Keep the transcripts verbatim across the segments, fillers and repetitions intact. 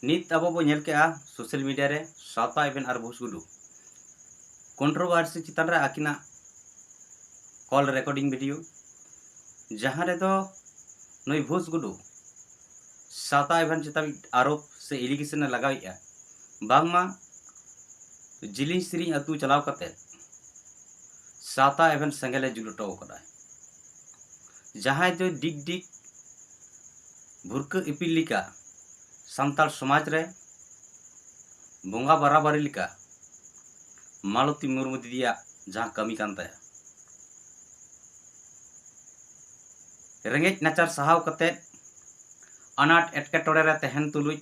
ᱱᱤᱛ ᱟᱵᱚ ᱵᱚ ᱧᱮᱞ ᱠᱮᱜᱼᱟ social media ᱨᱮ ᱥᱟᱶᱛᱟ ᱮᱵᱷᱮᱱ ᱟᱨ ᱵᱷᱩᱥ ᱜᱩᱰᱩ controversy ᱪᱮᱛᱟᱱ ᱨᱮ ᱟᱹᱠᱤᱱᱟᱜ call recording video, ᱡᱟᱦᱟᱸ ᱨᱮᱫᱚ ᱱᱩᱭ ᱵᱷᱩᱥ ᱜᱩᱰᱩ ᱥᱟᱶᱛᱟ ᱮᱵᱷᱮᱱ ᱪᱮᱛᱟᱱ ᱟᱨᱳᱯ ᱥᱮ allegation ᱮ ᱞᱟᱜᱟᱣᱮᱫᱼᱟ, ᱵᱟᱝᱢᱟ ᱡᱤᱞᱤᱧ ᱥᱤᱨᱤᱧ ᱟᱹᱛᱩ ᱪᱟᱞᱟᱣ ᱠᱟᱛᱮ ᱥᱟᱶᱛᱟ ᱮᱵᱷᱮᱱ ᱥᱮᱸᱜᱮᱞ ᱮ ᱡᱩᱞ ᱦᱚᱴᱚ ᱟᱠᱟᱫᱟ, ᱡᱟᱦᱟᱸᱭ ᱫᱚ ᱰᱤᱜᱽ ᱰᱤᱜᱽ ᱵᱷᱩᱨᱠᱟᱹ ᱤᱯᱤᱞ ᱞᱮᱠᱟ ᱥᱟᱱᱛᱟᱲ ᱥᱚᱢᱟᱡᱽ ᱨᱮ ᱵᱚᱸᱜᱟ ᱵᱟᱨᱟᱵᱟᱨᱤ ᱞᱮᱠᱟ ᱢᱟᱞᱚᱛᱤ ᱢᱩᱨᱢᱩ ᱫᱤᱫᱤᱭᱟᱜ ᱡᱟᱦᱟᱸ ᱠᱟᱹᱢᱤ ᱠᱟᱱ ᱛᱟᱭᱟ᱾ ᱨᱮᱸᱜᱮᱡ ᱱᱟᱪᱟᱨ ᱥᱟᱦᱟᱣ ᱠᱟᱛᱮ ᱟᱱᱟᱴ ᱮᱴᱠᱮᱴᱚᱬᱮ ᱨᱮ ᱛᱟᱦᱮᱱ ᱛᱩᱞᱩᱡ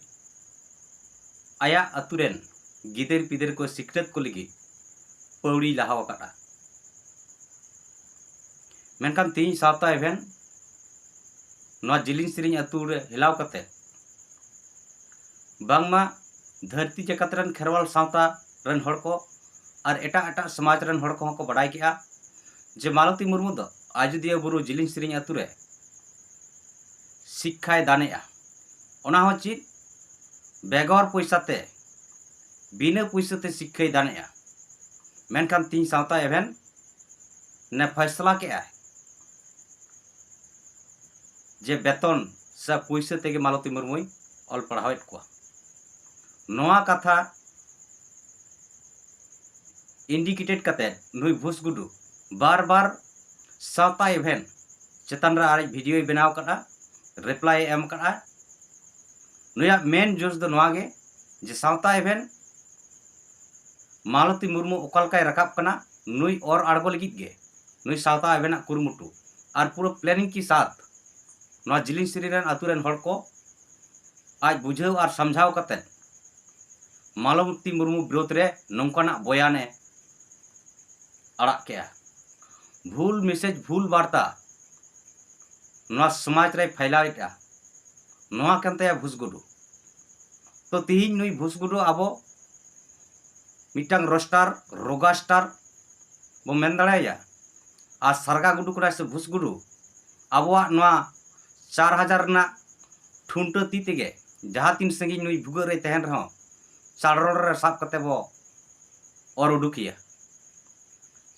ᱟᱭᱟᱜ ᱟᱹᱛᱩ ᱨᱮᱱ ᱜᱤᱫᱟᱹᱨ ᱯᱤᱫᱟᱹᱨ ᱠᱚ ᱥᱤᱠᱷᱱᱟᱹᱛ ᱠᱚ ᱞᱟᱹᱜᱤᱫ ᱯᱟᱹᱣᱲᱤ ᱞᱟᱦᱟᱣ ᱟᱠᱟᱫᱼᱟ᱾ ᱢᱮᱱᱠᱷᱟᱱ ᱛᱮᱦᱮᱧ ᱥᱟᱶᱛᱟ ᱮᱵᱷᱮᱱ ᱱᱚᱣᱟ ᱡᱤᱞᱤᱧ ᱥᱤᱨᱤᱧ ᱟᱹᱛᱩ ᱨᱮ ᱦᱮᱞᱟᱣ ᱠᱟᱛᱮ ᱵᱟᱝᱢᱟ ᱫᱷᱟᱹᱨᱛᱤ ᱡᱟᱠᱟᱛ ᱨᱮᱱ ᱠᱷᱮᱨᱣᱟᱞ ᱥᱟᱶᱛᱟ ᱨᱮᱱ ᱦᱚᱲ ᱠᱚ ᱟᱨ ᱮᱴᱟᱜ ᱮᱴᱟᱜ ᱥᱚᱢᱟᱡᱽ ᱨᱮᱱ ᱦᱚᱲ ᱠᱚᱦᱚᱸ ᱠᱚ ᱵᱟᱰᱟᱭ ᱠᱮᱜᱼᱟ ᱡᱮ ᱢᱟᱞᱚᱛᱤ ᱢᱩᱨᱢᱩ ᱫᱚ ᱟᱡᱚᱫᱤᱭᱟᱹ ᱵᱩᱨᱩ ᱡᱤᱞᱤᱧ ᱥᱤᱨᱤᱧ ᱟᱹᱛᱩ ᱨᱮ ᱥᱤᱠᱠᱷᱟᱭ ᱫᱟᱱᱮᱜᱼᱟ᱾ ᱚᱱᱟ ᱦᱚᱸ ᱪᱮᱫ ᱵᱮᱜᱚᱨ ᱯᱚᱭᱥᱟ ᱛᱮ, ᱵᱤᱱᱟᱹ ᱯᱩᱭᱥᱟᱹ ᱛᱮ ᱥᱤᱠᱠᱷᱟᱭ ᱫᱟᱱᱮᱜᱼᱟ᱾ ᱢᱮᱱᱠᱷᱟᱱ ᱛᱤᱧ ᱥᱟᱶᱛᱟ ᱮᱵᱷᱮᱱ ᱱᱮ ᱯᱷᱟᱭᱥᱟᱞᱟ ᱠᱮᱜᱼᱟᱭ ᱡᱮ ᱵᱮᱛᱚᱱ ᱥᱮ ᱯᱩᱭᱥᱟᱹ ᱛᱮᱜᱮ ᱢᱟᱞᱚᱛᱤ ᱢᱩᱨᱢᱩᱭ ᱚᱞ ᱯᱟᱲᱦᱟᱣᱮᱫ ᱠᱚᱣᱟ᱾ ᱱᱚᱣᱟ ᱠᱟᱛᱷᱟ indicate ᱠᱟᱛᱮ ᱱᱩᱭ ᱵᱷᱩᱥ ᱜᱩᱰᱩ ᱵᱟᱨ ᱵᱟᱨ ᱥᱟᱶᱛᱟ ᱮᱵᱷᱮᱱ ᱪᱮᱛᱟᱱ ᱨᱮ ᱟᱨᱮᱡ video ᱭ ᱵᱮᱱᱟᱣ ᱟᱠᱟᱫᱼᱟ, reply ᱮ ᱮᱢ ᱟᱠᱟᱫᱼᱟ᱾ ᱱᱩᱭᱟᱜ main ᱡᱳᱥ ᱫᱚ ᱱᱚᱣᱟ ᱜᱮ ᱡᱮ ᱥᱟᱶᱛᱟ ᱮᱵᱷᱮᱱ ᱢᱟᱞᱚᱛᱤ ᱢᱩᱨᱢᱩ ᱚᱠᱟ ᱞᱮᱠᱟᱭ ᱨᱟᱠᱟᱵ ᱠᱟᱱᱟ, ᱱᱩᱭ ᱚᱨ ᱟᱬᱜᱚ ᱞᱟᱹᱜᱤᱫ ᱜᱮ ᱱᱩᱭ ᱥᱟᱶᱛᱟ ᱮᱵᱷᱮᱱᱟᱜ ᱠᱩᱨᱩᱢᱩᱴᱩ ᱟᱨ ᱯᱩᱨᱟᱹ planning ᱠᱤ ᱥᱟᱛ ᱱᱚᱣᱟ ᱡᱤᱞᱤᱧ ᱥᱤᱨᱤ ᱨᱮᱱ ᱟᱹᱛᱩ ᱨᱮᱱ ᱦᱚᱲ ᱠᱚ ᱟᱡ ᱵᱩᱡᱷᱟᱹᱣ ᱟᱨ ᱥᱟᱢᱡᱷᱟᱣ ᱠᱟᱛᱮ ᱢᱟᱞᱚᱛᱤ ᱢᱩᱨᱢᱩ ᱵᱤᱨᱳᱫᱷ ᱨᱮ ᱱᱚᱝᱠᱟᱱᱟᱜ ᱵᱚᱭᱟᱱ ᱮ ᱟᱲᱟᱜ ᱠᱮᱜᱼᱟ᱾ ᱵᱷᱩᱞ message, ᱵᱷᱩᱞ ᱵᱟᱨᱛᱟ ᱱᱚᱣᱟ ᱥᱚᱢᱟᱡᱽ ᱨᱮᱭ ᱯᱷᱟᱭᱞᱟᱣᱮᱫᱼᱟ᱾ ᱱᱚᱣᱟ ᱠᱟᱱ ᱛᱟᱭᱟ ᱵᱷᱩᱥ ᱜᱩᱰᱩ᱾ ᱛᱚ ᱛᱤᱦᱤᱧ ᱱᱩᱭ ᱵᱷᱩᱥ ᱜᱩᱰᱩ ᱟᱵᱚ ᱢᱤᱫᱴᱟᱝ roaster, rogaster ᱵᱚ ᱢᱮᱱ ᱫᱟᱲᱮᱭᱟᱭᱟ᱾ ᱟᱨ ᱥᱟᱨᱜᱟ ᱜᱩᱰᱩ ᱠᱟᱱᱟᱭ ᱥᱮ ᱵᱷᱩᱥ ᱜᱩᱰᱩ, ᱟᱵᱚᱣᱟᱜ ᱱᱚᱣᱟ ᱪᱟᱨ ᱦᱟᱡᱟᱨ ᱨᱮᱱᱟᱜ ᱴᱷᱩᱱᱴᱟᱹ ᱛᱤ ᱛᱮᱜᱮ ᱡᱟᱦᱟᱸ ᱛᱤᱱ ᱥᱟᱺᱜᱤᱧ ᱱᱩᱭ ᱵᱷᱩᱜᱟᱹᱜ ᱨᱮᱭ ᱛᱟᱦᱮᱱ ᱨᱮᱦᱚᱸ, ᱪᱟᱲᱨᱚᱲ ᱨᱮ ᱥᱟᱵ ᱠᱟᱛᱮ ᱵᱚ ᱚᱨ ᱩᱰᱩᱠᱮᱭᱟ᱾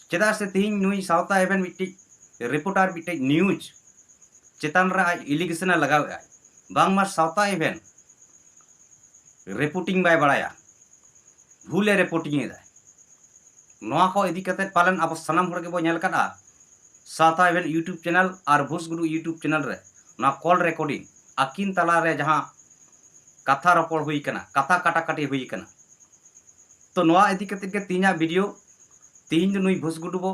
ᱪᱮᱫᱟᱜ ᱥᱮ ᱛᱮᱦᱮᱧ ᱱᱩᱭ ᱥᱟᱶᱛᱟ ᱮᱵᱷᱮᱱ ᱢᱤᱫᱴᱤᱡ ᱨᱤᱯᱳᱨᱴᱟᱨ ᱢᱤᱫᱴᱤᱡ ᱱᱤᱭᱩᱡᱽ ᱪᱮᱛᱟᱱ ᱨᱮ ᱟᱡ ᱮᱞᱤᱜᱮᱥᱚᱱ ᱮ ᱞᱟᱜᱟᱣᱮᱫᱼᱟᱭ, ᱵᱟᱝᱢᱟ ᱥᱟᱶᱛᱟ ᱮᱵᱷᱮᱱ ᱨᱤᱯᱳᱨᱴᱤᱝ ᱵᱟᱭ ᱵᱟᱲᱟᱭᱟ, ᱵᱷᱩᱞᱮ ᱨᱤᱯᱳᱨᱴᱤᱝ ᱮᱫᱟᱭ᱾ ᱱᱚᱣᱟ ᱠᱚ ᱤᱫᱤ ᱠᱟᱛᱮ ᱯᱟᱞᱮᱱ ᱟᱵᱚ ᱥᱟᱱᱟᱢ ᱦᱚᱲ ᱜᱮᱵᱚ ᱧᱮᱞ ᱟᱠᱟᱫᱼᱟ, ᱥᱟᱶᱛᱟ ᱮᱵᱷᱮᱱ YouTube ᱪᱮᱱᱮᱞ ᱟᱨ ᱵᱷᱩᱥ ᱜᱩᱰᱩ YouTube ᱪᱮᱱᱮᱞ ᱨᱮ ᱱᱚᱣᱟ ᱠᱚᱞ ᱨᱮᱠᱚᱨᱰᱤᱝ ᱟᱹᱠᱤᱱ ᱛᱟᱞᱟᱨᱮ ᱡᱟᱦᱟᱸ ᱠᱟᱛᱷᱟ ᱨᱚᱯᱚᱲ ᱦᱩᱭ ᱠᱟᱱᱟ, ᱠᱟᱛᱷᱟ ᱠᱟᱴᱟᱠᱟᱴᱤ ᱦᱩᱭ ᱠᱟᱱᱟ᱾ ᱛᱚ ᱱᱚᱣᱟ ᱤᱫᱤ ᱠᱟᱛᱮ ᱜᱮ ᱛᱮᱦᱮᱧᱟᱜ ᱵᱷᱤᱰᱤᱭᱳ᱾ ᱛᱮᱦᱮᱧ ᱫᱚ ᱱᱩᱭ ᱵᱷᱩᱥ ᱜᱩᱰᱩ ᱵᱚ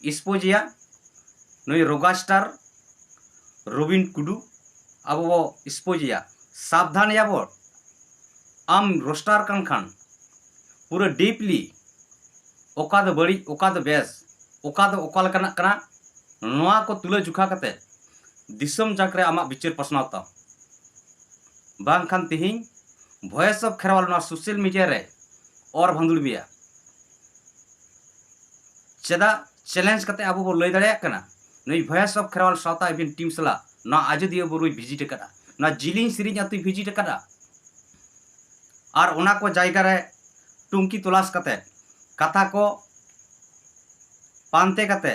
ᱮᱠᱥᱯᱳᱡᱽ ᱮᱭᱟ, ᱱᱩᱭ ᱨᱚᱜᱟᱥᱴᱟᱨ ᱨᱚᱵᱤᱱ ᱴᱩᱰᱩ ᱟᱵᱚ ᱵᱚ ᱮᱠᱥᱯᱳᱡᱽ ᱮᱭᱟ᱾ ᱥᱟᱵᱫᱷᱟᱱ ᱮᱭᱟ ᱵᱚ, ᱟᱢ ᱨᱳᱥᱴᱟᱨ ᱠᱟᱱ ᱠᱷᱟᱱ ᱯᱩᱨᱟᱹ ᱰᱤᱯᱞᱤ ᱚᱠᱟ ᱫᱚ ᱵᱟᱹᱲᱤᱡ, ᱚᱠᱟ ᱫᱚ ᱵᱮᱥ, ᱚᱠᱟ ᱫᱚ ᱚᱠᱟ ᱞᱮᱠᱟᱱᱟᱜ ᱠᱟᱱᱟ, ᱱᱚᱣᱟ ᱠᱚ ᱛᱩᱞᱟᱹ ᱡᱚᱠᱷᱟ ᱠᱟᱛᱮ ᱫᱤᱥᱚᱢ ᱡᱟᱠ ᱨᱮ ᱟᱢᱟᱜ ᱵᱤᱪᱟᱹᱨ ᱯᱟᱥᱱᱟᱣ ᱛᱟᱢ᱾ ᱵᱟᱝᱠᱷᱟᱱ ᱛᱮᱦᱮᱧ ᱵᱷᱚᱭᱮᱥ ᱚᱯᱷ ᱠᱷᱮᱨᱣᱟᱞ ᱱᱚᱣᱟ ᱥᱳᱥᱟᱞ ᱢᱤᱰᱤᱭᱟ ᱨᱮ ᱚᱨ ᱵᱷᱟᱸᱫᱩᱲ ᱢᱮᱭᱟ᱾ ᱪᱮᱫᱟᱜ ᱪᱮᱞᱮᱧᱡᱽ ᱠᱟᱛᱮ ᱟᱵᱚ ᱵᱚ ᱞᱟᱹᱭ ᱫᱟᱲᱮᱭᱟᱜ ᱠᱟᱱᱟ? ᱱᱩᱭ ᱵᱷᱚᱭᱮᱥ ᱚᱯᱷ ᱠᱷᱮᱨᱣᱟᱞ ᱥᱟᱶᱛᱟ ᱮᱵᱷᱮᱱ ᱴᱤᱢ ᱥᱟᱞᱟᱜ ᱱᱚᱣᱟ ᱟᱡᱚᱫᱤᱭᱟᱹ ᱵᱩᱨᱩᱭ ᱵᱷᱤᱡᱤᱴ ᱟᱠᱟᱫᱟ, ᱱᱚᱣᱟ ᱡᱤᱞᱤᱧ ᱥᱤᱨᱤᱧ ᱟᱹᱛᱩᱭ ᱵᱷᱤᱡᱤᱴ ᱟᱠᱟᱫᱟ᱾ ᱟᱨ ᱚᱱᱟ ᱠᱚ ᱡᱟᱭᱜᱟ ᱨᱮ ᱴᱩᱝᱠᱤ ᱛᱚᱞᱟᱥ ᱠᱟᱛᱮ ᱠᱟᱛᱷᱟ ᱠᱚ ᱯᱟᱱᱛᱮ ᱠᱟᱛᱮ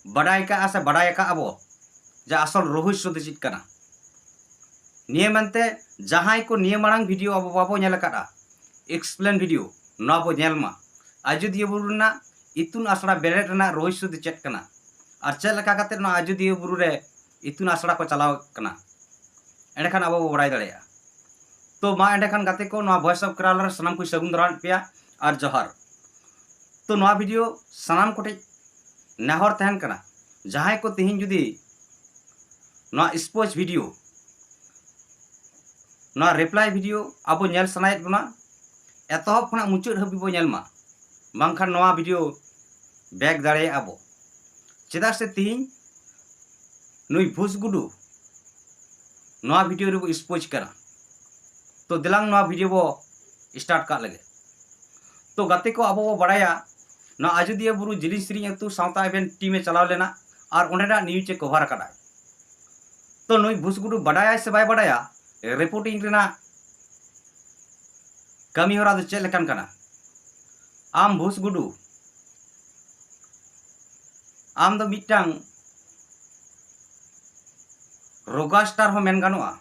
ᱵᱟᱰᱟᱭ ᱠᱟᱜᱼᱟ ᱥᱮ ᱵᱟᱰᱟᱭ ᱟᱠᱟᱫ ᱟᱵᱚ ᱡᱮ ᱟᱥᱚᱞ ᱨᱚᱦᱚᱥᱭᱚ ᱫᱚ ᱪᱮᱫ ᱠᱟᱱᱟ᱾ ᱱᱤᱭᱟᱹ ᱢᱮᱱᱛᱮ ᱡᱟᱦᱟᱸᱭ ᱠᱚ ᱱᱤᱭᱟᱹ ᱢᱟᱲᱟᱝ ᱵᱷᱤᱰᱤᱭᱳ ᱟᱵᱚ ᱵᱟᱵᱚ ᱧᱮᱞ ᱟᱠᱟᱫᱼᱟ, ᱮᱠᱥᱯᱞᱮᱱ ᱵᱷᱤᱰᱤᱭᱳ, ᱱᱚᱣᱟ ᱵᱚ ᱧᱮᱞ ᱢᱟ᱾ ᱟᱡᱚᱫᱤᱭᱟᱹ ᱵᱩᱨᱩ ᱨᱮᱱᱟᱜ ᱤᱛᱩᱱ ᱟᱥᱲᱟ ᱵᱮᱨᱮᱫ ᱨᱮᱱᱟᱜ ᱨᱚᱦᱚᱥᱭᱚ ᱫᱚ ᱪᱮᱫ ᱠᱟᱱᱟ ᱟᱨ ᱪᱮᱫ ᱞᱮᱠᱟ ᱠᱟᱛᱮ ᱱᱚᱣᱟ ᱟᱡᱚᱫᱤᱭᱟᱹ ᱵᱩᱨᱩ ᱨᱮ ᱤᱛᱩᱱ ᱟᱥᱲᱟ ᱠᱚ ᱪᱟᱞᱟᱣ ᱠᱟᱱᱟ, ᱮᱸᱰᱮᱠᱷᱟᱱ ᱟᱵᱚ ᱵᱚ ᱵᱟᱲᱟᱭ ᱫᱟᱲᱮᱭᱟᱜᱼᱟ᱾ ᱛᱚ ᱢᱟ ᱮᱸᱰᱮᱠᱷᱟᱱ ᱜᱟᱛᱮ ᱠᱚ, ᱱᱚᱣᱟ ᱵᱷᱚᱭᱮᱥ ᱚᱯᱷ ᱠᱷᱮᱨᱣᱟᱞ ᱨᱮ ᱥᱟᱱᱟᱢ ᱠᱚᱧ ᱥᱟᱹᱜᱩᱱ ᱫᱟᱨᱟᱢᱮᱫ ᱯᱮᱭᱟ ᱟᱨ ᱡᱚᱦᱟᱨ᱾ ᱛᱚ ᱱᱚᱣᱟ ᱵᱷᱤᱰᱤᱭᱳ ᱥᱟᱱᱟᱢ ᱠᱚᱴᱷᱮᱡ ᱱᱮᱦᱚᱨ ᱛᱟᱦᱮᱱ ᱠᱟᱱᱟ, ᱡᱟᱦᱟᱸᱭ ᱠᱚ ᱛᱮᱦᱮᱧ ᱡᱩᱫᱤ ᱱᱚᱣᱟ ᱮᱠᱥᱯᱳᱡᱽ ᱵᱷᱤᱰᱤᱭᱳ, ᱱᱚᱣᱟ ᱨᱤᱯᱞᱟᱭ ᱵᱷᱤᱰᱤᱭᱳ ᱟᱵᱚ ᱧᱮᱞ ᱥᱟᱱᱟᱭᱮᱫ ᱵᱚᱱᱟ, ᱮᱛᱚᱦᱚᱵ ᱠᱷᱚᱱᱟᱜ ᱢᱩᱪᱟᱹᱫ ᱦᱟᱹᱵᱤᱡ ᱵᱚ ᱧᱮᱞ ᱢᱟ, ᱵᱟᱝᱠᱷᱟᱱ ᱱᱚᱣᱟ ᱵᱷᱤᱰᱤᱭᱳ ᱵᱮᱠ ᱫᱟᱲᱮᱭᱟᱜᱼᱟ ᱵᱚ᱾ ᱪᱮᱫᱟᱜ ᱥᱮ ᱛᱮᱦᱮᱧ ᱱᱩᱭ ᱵᱷᱩᱥ ᱜᱩᱰᱩ ᱱᱚᱣᱟ ᱵᱷᱤᱰᱤᱭᱳ ᱨᱮᱵᱚ ᱮᱠᱥᱯᱳᱡᱽ ᱠᱟᱱᱟ᱾ ᱛᱚ ᱫᱮᱞᱟᱝ ᱱᱚᱣᱟ ᱵᱷᱤᱰᱤᱭᱳ ᱵᱚ ᱥᱴᱟᱨᱴ ᱠᱟᱜ ᱞᱮᱜᱮ᱾ ᱛᱚ ᱜᱟᱛᱮ ᱠᱚ, ᱟᱵᱚ ᱵᱚ ᱵᱟᱲᱟᱭᱟ ᱱᱚᱣᱟ ᱟᱡᱚᱫᱤᱭᱟᱹ ᱵᱩᱨᱩ ᱡᱤᱞᱤᱧ ᱥᱤᱨᱤᱧ ᱟᱹᱛᱩ ᱥᱟᱶᱛᱟ ᱮᱵᱷᱮᱱ ᱴᱤᱢ ᱮ ᱪᱟᱞᱟᱣ ᱞᱮᱱᱟ ᱟᱨ ᱚᱸᱰᱮᱱᱟᱜ ᱱᱤᱭᱩᱡᱽ ᱮ ᱠᱚᱵᱷᱟᱨ ᱟᱠᱟᱫᱟᱭ᱾ ᱛᱚ ᱱᱩᱭ ᱵᱷᱩᱥ ᱜᱩᱰᱩ ᱵᱟᱰᱟᱭᱟᱭ ᱥᱮ ᱵᱟᱭ ᱵᱟᱰᱟᱭᱟ ᱨᱤᱯᱳᱨᱴᱤᱝ ᱨᱮᱱᱟᱜ ᱠᱟᱹᱢᱤ ᱦᱚᱨᱟ ᱫᱚ ᱪᱮᱫ ᱞᱮᱠᱟᱱ ᱠᱟᱱᱟ? ᱟᱢ ᱵᱷᱩᱥ ᱜᱩᱰᱩ, ᱟᱢ ᱫᱚ ᱢᱤᱫᱴᱟᱝ ᱨᱳᱜᱟᱥᱴᱟᱨ ᱦᱚᱸ ᱢᱮᱱ ᱜᱟᱱᱚᱜᱼᱟ,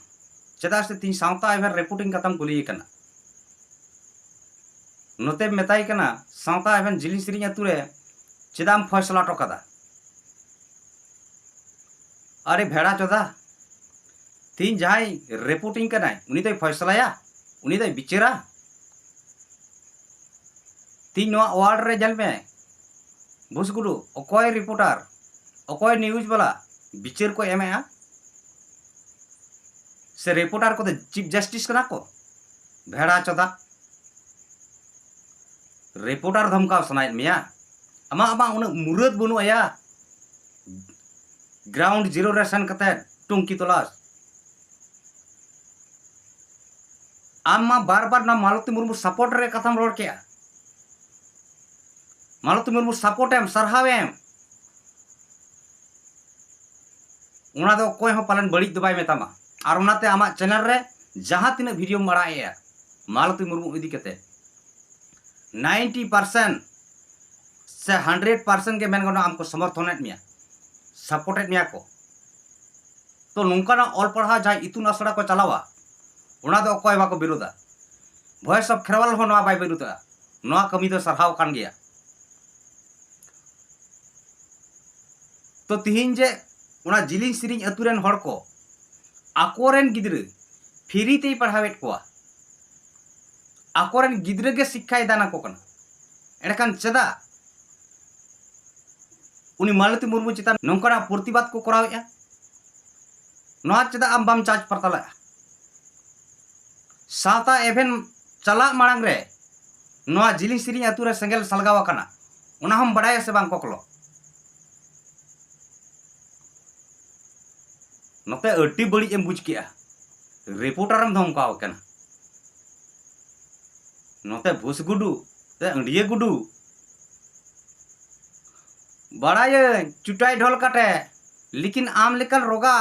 ᱪᱮᱫᱟᱜ ᱥᱮ ᱛᱤᱦᱤᱧ ᱥᱟᱶᱛᱟ ᱮᱵᱷᱮᱱ ᱨᱤᱯᱳᱨᱴᱤᱝ ᱠᱟᱛᱷᱟᱢ ᱠᱩᱞᱤᱭᱮ ᱠᱟᱱᱟ᱾ ᱱᱚᱛᱮᱢ ᱢᱮᱛᱟᱭ ᱠᱟᱱᱟ ᱥᱟᱶᱛᱟ ᱮᱵᱷᱮᱱ ᱡᱤᱞᱤᱧ ᱥᱤᱨᱤᱧ ᱟᱹᱛᱩ ᱨᱮ ᱪᱮᱫᱟᱜ ᱮᱢ ᱯᱷᱚᱭᱥᱟᱞᱟ ᱦᱚᱴᱚ ᱠᱟᱫᱟ? ᱟᱨᱮ ᱵᱷᱮᱲᱟ ᱪᱚᱫᱟ, ᱛᱤᱦᱤᱧ ᱡᱟᱦᱟᱸᱭ ᱨᱤᱯᱳᱨᱴᱤᱝ ᱠᱟᱱᱟᱭ ᱩᱱᱤ ᱫᱚᱭ ᱯᱷᱚᱭᱥᱟᱞᱟᱭᱟ? ᱩᱱᱤ ᱫᱚᱭ ᱵᱤᱪᱟᱹᱨᱟ? ᱛᱤᱦᱤᱧ ᱱᱚᱣᱟ ᱣᱟᱨᱞᱰ ᱨᱮ ᱧᱮᱞ ᱢᱮ, ᱵᱷᱩᱥ ᱜᱩᱰᱩ, ᱚᱠᱚᱭ ᱨᱤᱯᱳᱨᱴᱟᱨ, ᱚᱠᱚᱭ ᱱᱤᱭᱩᱡᱽ ᱵᱟᱞᱟ ᱵᱤᱪᱟᱹᱨ ᱠᱚ ᱮᱢᱮᱜᱼᱟ? ᱥᱮ ᱨᱤᱯᱳᱨᱴᱟᱨ ᱠᱚᱫᱚ ᱪᱤᱯ ᱡᱟᱥᱴᱤᱥ ᱠᱟᱱᱟ ᱠᱚ? ᱵᱷᱮᱲᱟ ᱪᱚᱫᱟ, ᱨᱤᱯᱳᱨᱴᱟᱨ ᱫᱷᱚᱢᱠᱟᱣ ᱥᱟᱱᱟᱭᱮᱫ ᱢᱮᱭᱟ? ᱟᱢᱟᱜ ᱟᱢᱟᱜ ᱩᱱᱟᱹᱜ ᱢᱩᱨᱟᱹᱫ ᱵᱟᱹᱱᱩᱜ ᱟᱭᱟ, ᱜᱨᱟᱣᱩᱱᱰ ᱡᱤᱨᱳ ᱨᱮ ᱥᱮᱱ ᱠᱟᱛᱮ ᱴᱩᱝᱠᱤ ᱛᱚᱞᱟᱥ᱾ ᱟᱢ ᱢᱟ ᱵᱟᱨ ᱵᱟᱨ ᱱᱚᱣᱟ ᱢᱟᱞᱚᱛᱤ ᱢᱩᱨᱢᱩ ᱥᱟᱯᱳᱨᱴ ᱨᱮ ᱠᱟᱛᱷᱟᱢ ᱨᱚᱲ ᱠᱮᱜᱼᱟ᱾ ᱢᱟᱞᱚᱛᱤ ᱢᱩᱨᱢᱩ ᱥᱟᱯᱳᱨᱴ ᱮᱢ, ᱥᱟᱨᱦᱟᱣ ᱮᱢ, ᱚᱱᱟ ᱫᱚ ᱚᱠᱚᱭ ᱦᱚᱸ ᱯᱟᱞᱮᱱ ᱵᱟᱹᱲᱤᱡ ᱫᱚ ᱵᱟᱭ ᱢᱮᱛᱟᱢᱟ᱾ ᱟᱨ ᱚᱱᱟᱛᱮ ᱟᱢᱟᱜ ᱪᱮᱱᱮᱞ ᱨᱮ ᱡᱟᱦᱟᱸ ᱛᱤᱱᱟᱹᱜ ᱵᱷᱤᱰᱤᱭᱳᱢ ᱟᱲᱟᱜ ᱮᱜᱼᱟ ᱢᱟᱞᱚᱛᱤ ᱢᱩᱨᱢᱩ ᱤᱫᱤ ᱠᱟᱛᱮ, ᱱᱟᱭᱤᱱᱴᱤ ᱯᱟᱨᱥᱮᱱᱴ ᱥᱮ ᱦᱟᱱᱰᱨᱮᱰ ᱯᱟᱨᱥᱮᱱᱴ ᱜᱮ ᱢᱮᱱ ᱜᱟᱱᱚᱜᱼᱟ ᱟᱢ ᱠᱚ ᱥᱚᱢᱚᱨᱛᱷᱚᱱᱮᱫ ᱢᱮᱭᱟ, ᱥᱟᱯᱳᱨᱴᱮᱫ ᱢᱮᱭᱟ ᱠᱚ᱾ ᱛᱚ ᱱᱚᱝᱠᱟᱱᱟᱜ ᱚᱞ ᱯᱟᱲᱦᱟᱣ ᱡᱟᱦᱟᱸᱭ ᱤᱛᱩᱱ ᱟᱥᱲᱟ ᱠᱚ ᱪᱟᱞᱟᱣᱟ, ᱚᱱᱟ ᱫᱚ ᱚᱠᱚᱭ ᱵᱟᱠᱚ ᱵᱤᱨᱳᱫᱟ᱾ ᱵᱷᱚᱭᱮᱥ ᱚᱯᱷ ᱠᱷᱮᱨᱣᱟᱞ ᱦᱚᱸ ᱱᱚᱣᱟ ᱵᱟᱭ ᱵᱤᱨᱳᱫᱟ᱾ ᱱᱚᱣᱟ ᱠᱟᱹᱢᱤ ᱫᱚ ᱥᱟᱨᱦᱟᱣ ᱠᱟᱱ ᱜᱮᱭᱟ᱾ ᱛᱚ ᱛᱤᱦᱤᱧ ᱡᱮ ᱚᱱᱟ ᱡᱤᱞᱤᱧ ᱥᱤᱨᱤᱧ ᱟᱹᱛᱩ ᱨᱮᱱ ᱦᱚᱲ ᱠᱚ ᱟᱠᱚᱨᱮᱱ ᱜᱤᱫᱽᱨᱟᱹ ᱯᱷᱨᱤ ᱛᱮᱭ ᱯᱟᱲᱦᱟᱣᱮᱫ ᱠᱚᱣᱟ, ᱟᱠᱚᱨᱮᱱ ᱜᱤᱫᱽᱨᱟᱹ ᱜᱮ ᱥᱤᱠᱠᱷᱟᱭ ᱫᱟᱱ ᱟᱠᱚ ᱠᱟᱱᱟ, ᱮᱸᱰᱮᱠᱷᱟᱱ ᱪᱮᱫᱟᱜ ᱩᱱᱤ ᱢᱟᱞᱚᱛᱤ ᱢᱩᱨᱢᱩ ᱪᱮᱛᱟᱱ ᱱᱚᱝᱠᱟᱱᱟᱜ ᱯᱨᱚᱛᱤᱵᱟᱫ ᱠᱚ ᱠᱚᱨᱟᱣᱮᱫᱼᱟ? ᱱᱚᱣᱟ ᱪᱮᱫᱟᱜ ᱟᱢ ᱵᱟᱢ ᱪᱟᱨᱡᱽ ᱯᱟᱨᱛᱟᱞᱟᱜᱼᱟ? ᱥᱟᱶᱛᱟ ᱮᱵᱷᱮᱱ ᱪᱟᱞᱟᱜ ᱢᱟᱲᱟᱝ ᱨᱮ ᱱᱚᱣᱟ ᱡᱤᱞᱤᱧ ᱥᱤᱨᱤᱧ ᱟᱹᱛᱩ ᱨᱮ ᱥᱮᱸᱜᱮᱞ ᱥᱟᱞᱜᱟᱣ ᱟᱠᱟᱱᱟ, ᱚᱱᱟ ᱦᱚᱸᱢ ᱵᱟᱲᱟᱭᱟ ᱥᱮ ᱵᱟᱝ ᱠᱚᱠᱞᱚ? ᱱᱚᱛᱮ ᱟᱹᱰᱤ ᱵᱟᱹᱲᱤᱡ ᱮᱢ ᱵᱩᱡᱽ ᱠᱮᱜᱼᱟ, ᱨᱤᱯᱳᱨᱴᱟᱨ ᱮᱢ ᱫᱷᱚᱢᱠᱟᱣ ᱠᱟᱱᱟ᱾ ᱱᱚᱛᱮ ᱵᱷᱩᱥ ᱜᱩᱰᱩ, ᱛᱮ ᱟᱹᱰᱤᱭᱟᱹ ᱜᱩᱰᱩ᱾ ᱵᱟᱲᱟᱭᱟᱹᱧ ᱪᱩᱴᱟᱭ ᱰᱷᱚᱞ ᱠᱟᱴᱮ, ᱞᱮᱠᱤᱱ ᱟᱢ ᱞᱮᱠᱟᱱ ᱨᱚᱜᱟ